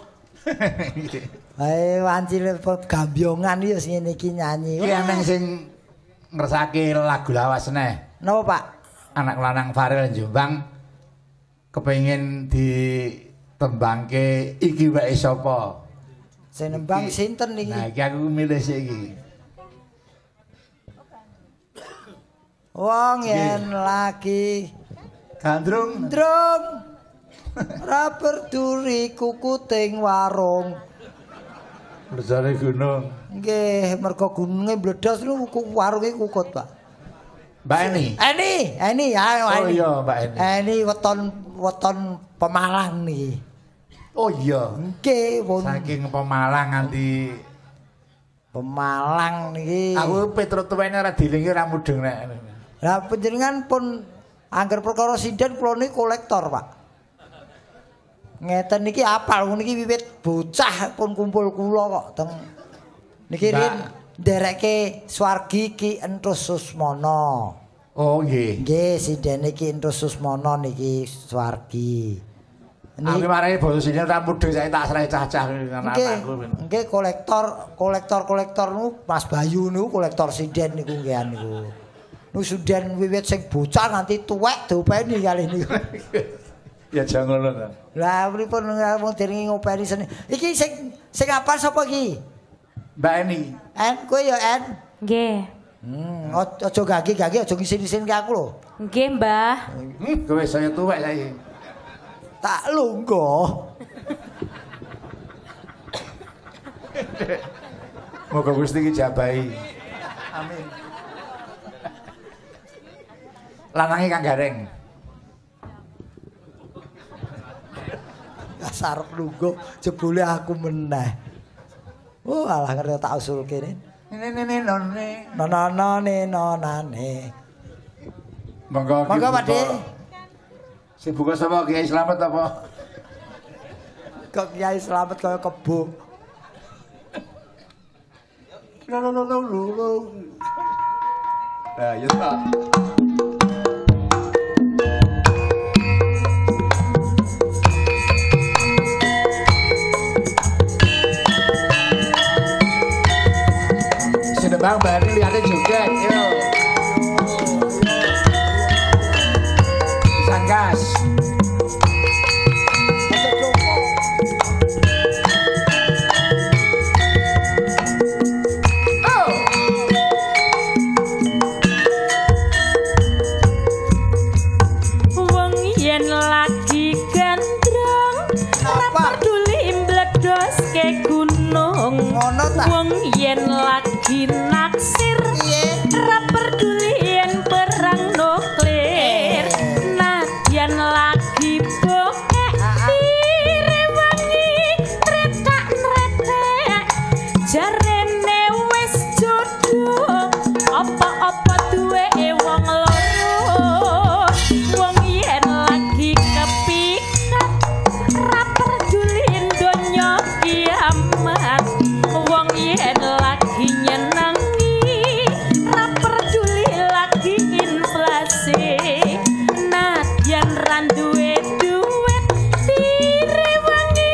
Ae wanci gambyongan iki wis ngene iki nyanyi. Iki eneng sing ngersake lagu lawas neh. Napa, Pak? Anak lanang Farel Jombang kepengin ditembangke iki wae sapa? Sing nembang sinten iki? Nah, iki aku milih sik iki. Wong yen lagi gandrung drung ora berduri kukuting warung. Bledosane gunung. Nggih, mergo gununge mbledos niku warunge kukut, Pak. Mbak Eni. Eni, Eni, ayo Oh Eni. iya, Mbak Eni. Eni weton Pemalang niki. Oh iya. Nggih, pun Saking Pemalang nganti Pemalang niki. Aku Petro tuwene ora dilingi ora mudeng nek. Lah panjenengan pun angger perkara sinden kula niki kolektor, Pak. Ngeten niki apal niki wiwit bocah pun kumpul kula kok teng niki Mbak. rin nderekke swargi Ki Enthus Susmono. Oh nggih. Nggih, sindene Ki Enthus Susmono niki swargi. Aku marahi basa sini ora mudeng saiki tak serahi cah-cah anak-anakku. Nggih, kolektor, kolektor-kolektor niku Mas Bayu niku kolektor sinden niku nggih niku. Niku sinden wiwit sing bocah nganti tuwek diopeni kalih niku. Ya jangan ngono ta. Lah pripun wong derenge ngopeni seni. Iki sing sing apal sapa iki? Mbak Eni. En kowe ya En. Nggih. Aja gage-gage aja ngisin-isin ke aku lho. Nggih, Mbah. Kowe saya tuwek saiki. Tak lungguh. Moga Gusti ki jabahi. Amin. Lanange Kang Gareng. Sarep lungguh jebule aku meneh. Oh alah ngerti tak usulke ne. Ne ne ne none. Nonone nonane. Monggo. Monggo Pak De. Sing buka sapa Kiai Slamet apa? Kok Kiai Slamet kaya kebo. Lo lo lo lo lo. Nah, ya ta. Bang Bani liyane joget yo. Sangkas. Oh. Wong yen lagi gandrung ora peduli mbledoske gunung. Ngono ta? Wong yen lagi naksir ora peduli yen perang nuklir. Nadyan lagi bokek direwangi retak-retek jarene wis jodoh apa-apa duweke wong loro. Wong yen lagi kepikat ora peduli donya kiamat. Wong yen lagi nyenengi ora peduli lagi inflasi. Nadyan ra duwe duit direwangi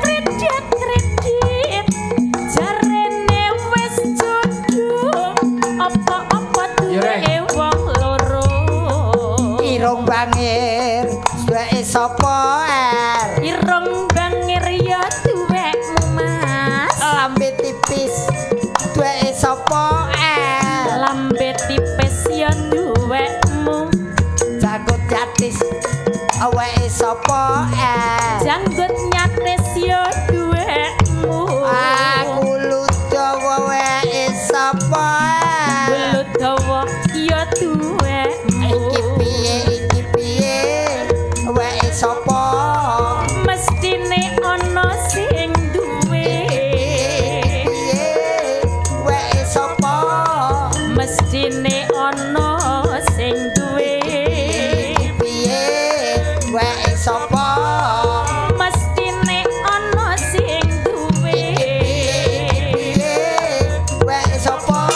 kredit-kredit jarene wis jodoh apa-apa duwe wong loro. Irung bangir duweke sapa er? Irung bangir ya duwekmu Mas. Lambe tipis duweke sapa er? Lambe tipis ya duwekmu. Janggut jatis awake sapa er? Janggut nyatis ya duwekmu. Aku ludawa weke sapa er? Bulu dawa ya duwekmu. Iki piye iki piye weke sapa? Mestine ana sing duwe. Piye weke sapa? Mestine ana sing duwe. Piye weke sapa? Mestine ana sing duwe. Piye weke sapa?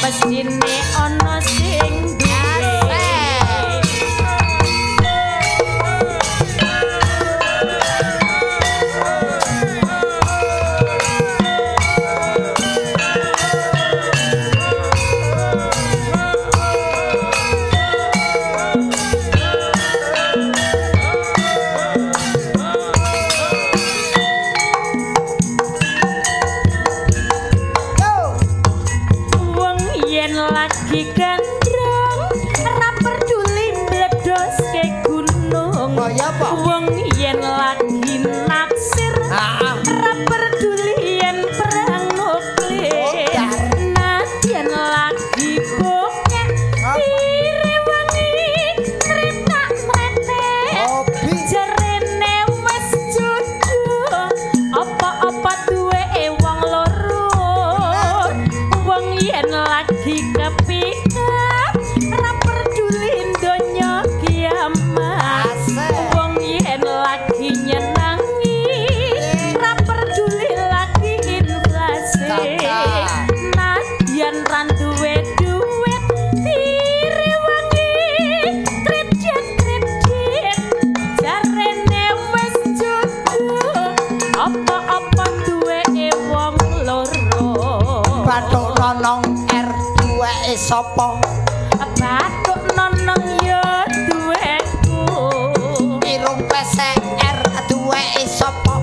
Mestine ana sing duwe. Iya apa? Wong yen lagi naksir ora peduli yen perang nuklir. Nadyan lagi bokek direwangi tretak-tretek. Jarene wis jodoh apa-apa duwe wong loro. Wong yen lagi kepikat ora peduli donya kiamat. Wong yen lagi nyenangi ora peduli lagi inflasi. Nadyan ra duwe duit direwangi kredit-kredit. Jarene wis jodoh apa-apa duwe wong loro. Bathuk nonong R duweke sapa? Bathuk nonong ya duweku. Irung pesek R duweke sapa?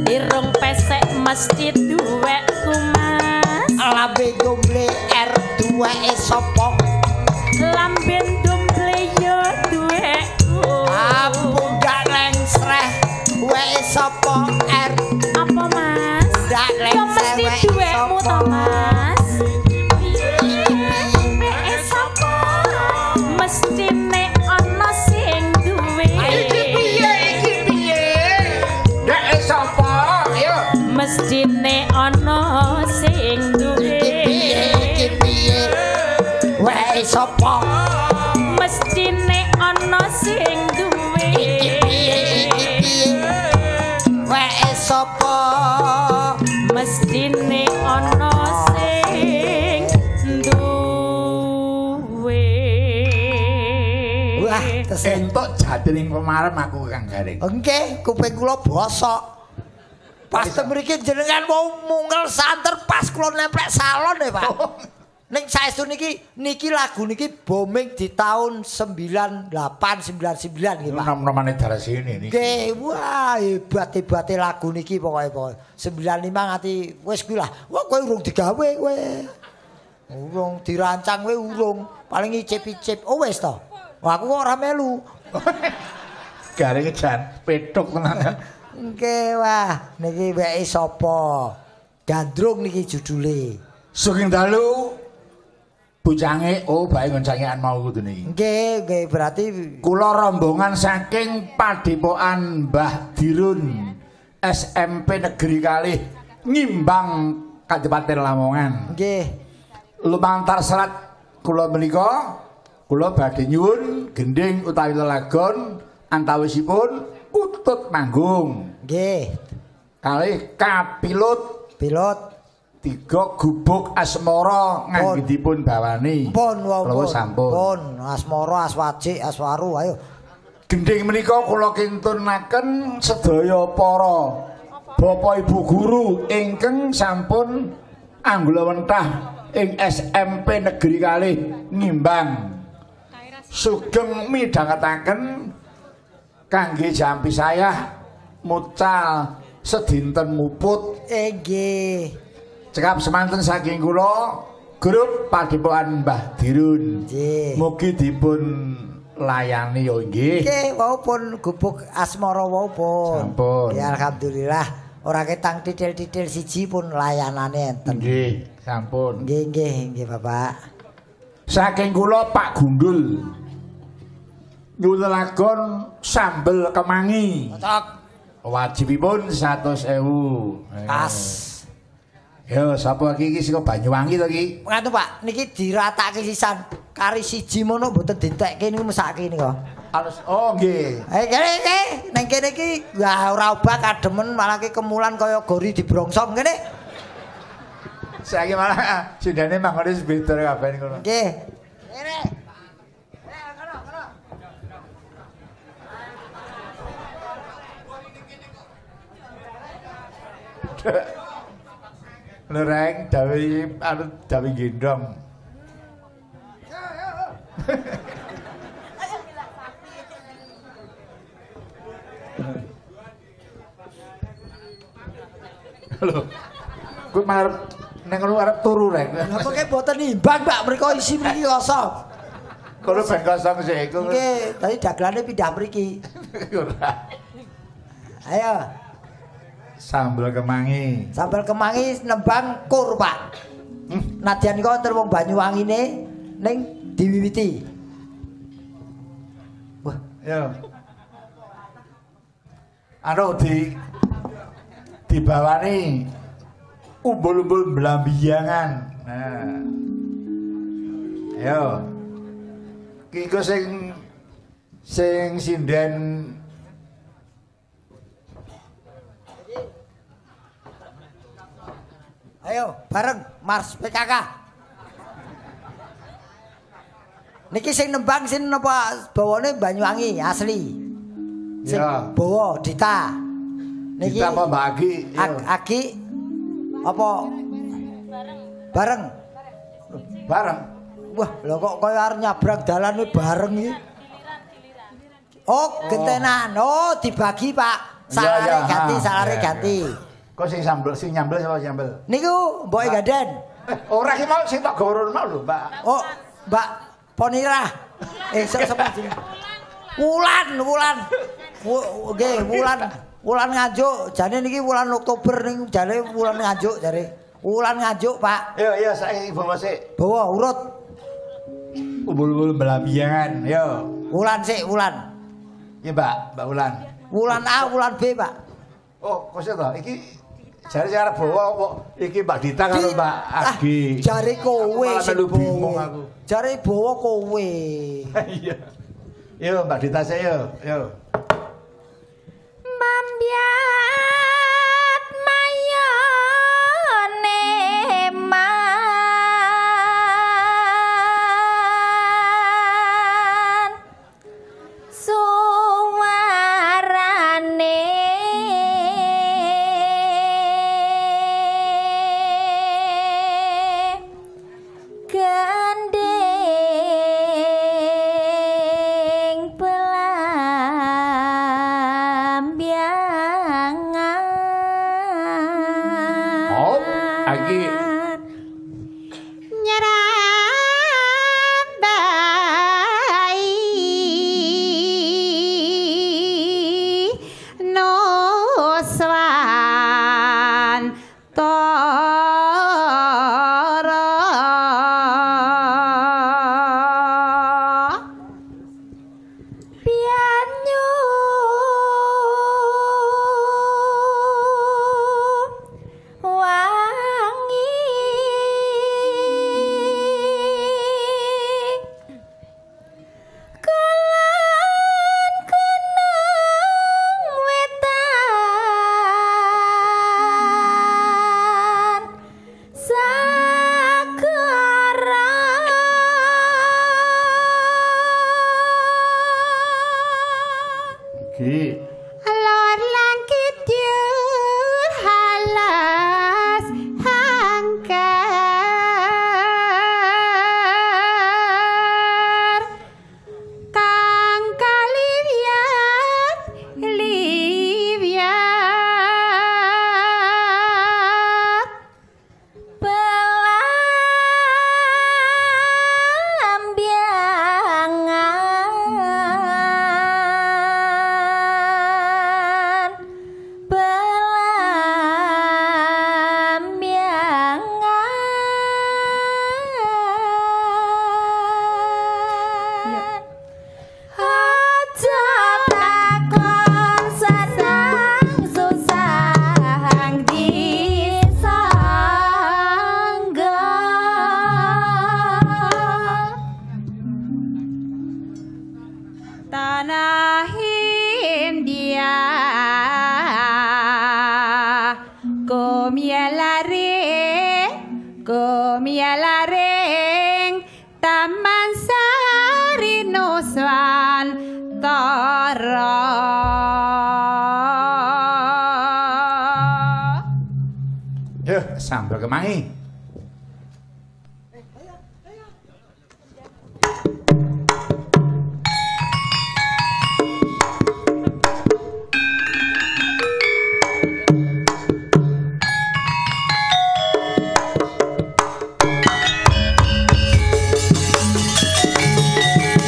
Irung pesek mesti duweku Mas. Lambe gomble R duweke sapa? Lambe domble ya duweku. Pundak lengsreh duweke sapa R? Apa Mas? Pundak Ya lengsreh mesti weke duwekmu sapa? to Mas. Piye sapa? Mestine ana sing duwe. Iki piye iki piye? Dek sapa? Ayo. Mestine ana sing duwe. Iki piye iki piye? Weke sapa? Mestine ana sing duwe. Iki piye iki piye? Weke sapa? Mestine ana sing duwe. Wah, tesih. Entuk jatining pemarem aku Kang Gareng. Nggih, kuping kula bosok. Pas mriki jenengan mau mungel santer pas kula nemplek salon ya, Pak. Ning saestu niki niki lagu niki booming di tahun 98 99 nggih, Pak. Nom-nomane Darsini niki. Nggih, wah hebat-hebate lagu niki pokoke pokoke. 95 nganti wis kuwi lah. Wah, kowe urung digawe kowe. Urung dirancang kowe urung. Paling icip-icip. Oh wis to. Wah, aku kok ora melu. Gareng jan petuk tenan. Nggih, wah, niki weke sapa? Gandrung niki judule. Sugeng dalu bocange oh bae ngoncangean mau kudune iki. Nggih, nggih berarti Kula rombongan saking Padepokan Mbah Dirun SMP Negeri Kalih Ngimbang Kabupaten Lamongan. nggih. Lumantar serat kula menika kula badhe nyuwun gendhing utawi lelagon antawisipun Kutut Manggung Nggih. kalih Kapilut Pilot tiga gubuk asmara ngangge dipun bawani. pun wau Kula pun. sampun. Pun asmara, aswajik, aswaru ayo. Gendhing menika kula kintunaken sedaya para bapak ibu guru ingkang sampun anggulawentah ing SMP Negeri Kalih Ngimbang. Sugeng midhangetaken kangge jampi sayah mucal sedinten muput. Nggih. Cekap semanten saking kula grup Padepokan Mbah Dirun. Nggih. Mugi dipun layani ya nggih. Nggih, wau pun gubuk asmara wau pun. Sampun. Ya alhamdulillah ora ketang titil-titil siji pun layanane enten. Nggih, sampun. Nggih, nggih, nggih Bapak. Saking kula Pak Gundul. Nyuwun lelagon sambel kemangi. Cocok. Wajibipun 100.000. Pas. Yo, sapa iki iki saka Banyuwangi to iki? Nganu Pak, niki diratake sisan. Kari siji mono mboten dientekke niku mesake nika. Alus. Oh, nggih. Eh kene iki, ning kene iki wah ora obah kademen malah ki kemulan kaya gori dibrongsong kene. Saiki malah sindane manggone beda kabeh ngono. Nggih. Kene. Lereng dawe anu dawe gendong. Lho. Kuwi malah ning ngono arep turu rek. Lah kok mboten nimbang, Pak, mriko isi mriki kosong. Kono ben kosong sik iku. Nggih, tadi dagelane pindah mriki. Ora. Ayo. Sambel kemangi. Sambel kemangi nembang kur, Pak. Nadyan iku wonten wong Banyuwangine ning diwiwiti. Wah, yo. Anu dibawani umbul-umbul blambiyangan. Nah. Yo. Ki iku sing sinden Ayo bareng Mars PKK. Niki sing nembang sing napa bawane Banyuwangi asli. Sing bawa Dita. Niki Dita apa Mbak Agi? Agi apa bareng. Bareng. Wah, lho kok kaya arep nyabrang dalan bareng iki. Oh, gentenan. Oh, dibagi, Pak. Salare ganti, salare ganti. Kok sing sambel sing nyambel sapa nyambel? Niku mboke ganden. Ora ki mau sing tak gawa mau lho, Mbak. Oh, Mbak Ponirah. Sapa jenenge? Wulan, Wulan. Nggih, Wulan. Wulan Nganjuk. Jane niki wulan Oktober niku jane wulan Nganjuk jare. Wulan Nganjuk, Pak. Yo, yo saiki bawa sik. Bawa urut. Umbul-umbul blambiyangan, yo. Wulan sik, Wulan. Iya, Mbak, Mbak Wulan. Wulan A, Wulan B, Pak. Oh, kok sik to? Iki jare sing arep bawa kok iki Mbak Dita karo Mbak Agi. Jare kowe sing bingung aku. Jare bawa kowe. Iya. Yo Mbak Dita sik yo, yo. Mambyat mayone man suwarane gending pelambiangan. Oh, iki nyerambai nuswan tara Pianyu wangi kulon kenung wetan sagara. Iki Lor lan kidul halas hangkar kang kaliwat liwat Pelambiangan, pelambiangan. Aja takon seneng susah disangga. Tanah India Komyalaring Taman Sari Nuswantara. Yo, sambel kemangi. Thank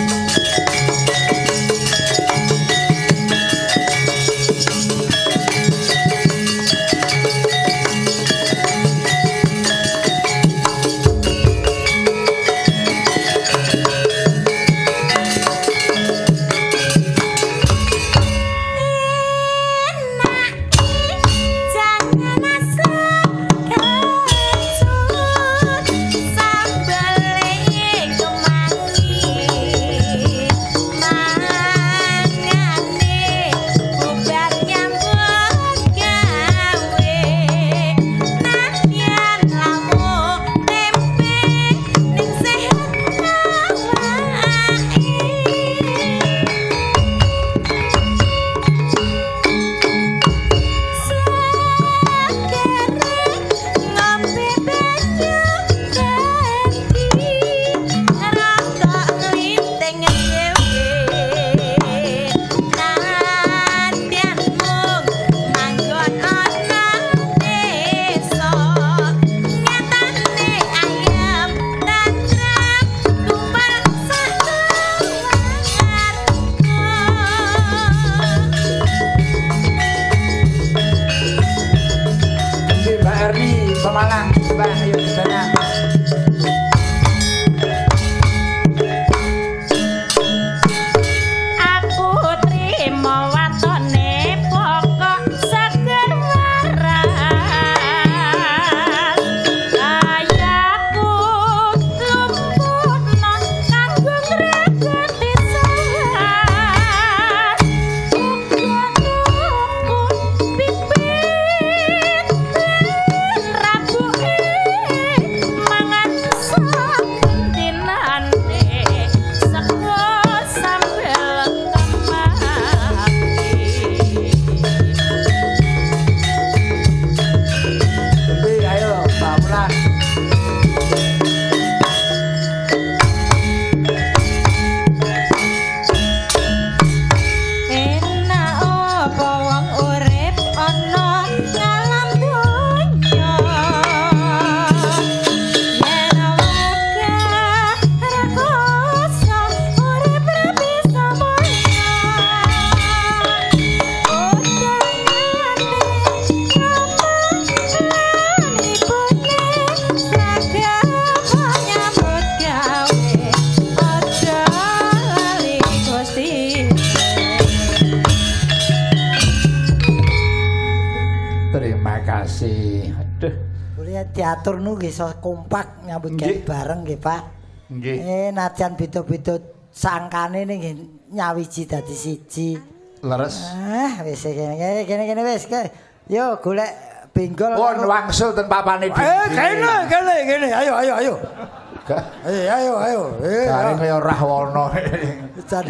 Diatur nu nggih iso kompak nyambut gawe bareng nggih, Pak. Nggih. Najan beda-beda sangkane ning nggih nyawiji dadi siji. Leres. Wis kene kene kene wis. Yo golek benggol. Pun wangsul ten papane dhewe. Kene kene kene ayo ayo ayo. Ayo ayo. Garing kaya Rahwana. Jan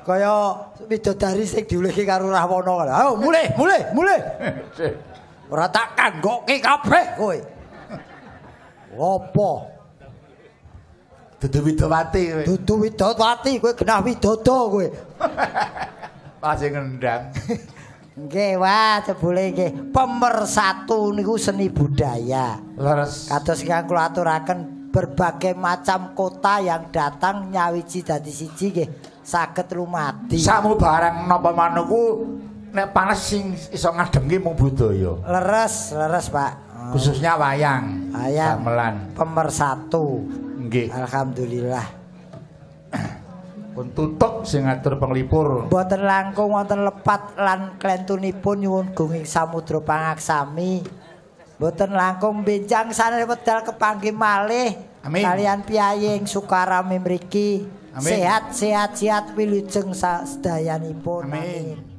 kaya widodari sing diulihke karo Rahwana. Ayo mulih mulih mulih. Ora tak kanggokke kabeh kowe. Apa? Dudu widowati kowe. Dudu widowati kowe genah widodo kowe. Pasti ngendang. Nggih, wah jebule nggih. Pemersatu niku seni budaya. Leres. Kados ingkang kula aturaken berbagai macam kota yang datang nyawiji dadi siji nggih saged lumadi. Samu barang napa manuku nek panas sing iso ngademke mung budaya. Leres, leres, Pak. Khususnya wayang, wayang, gamelan, pemersatu. Nggih. Alhamdulillah. Pun tutuk sing ngatur penglipur. Mboten langkung wonten lepat lan klentunipun nyuwun gunging samudra pangaksami. Mboten langkung benjang sanere wedal kepanggih malih. Amin. Kalian piyayi ing Sukarame mriki. Amin. Sehat sehat sehat wilujeng sedayanipun. Amin.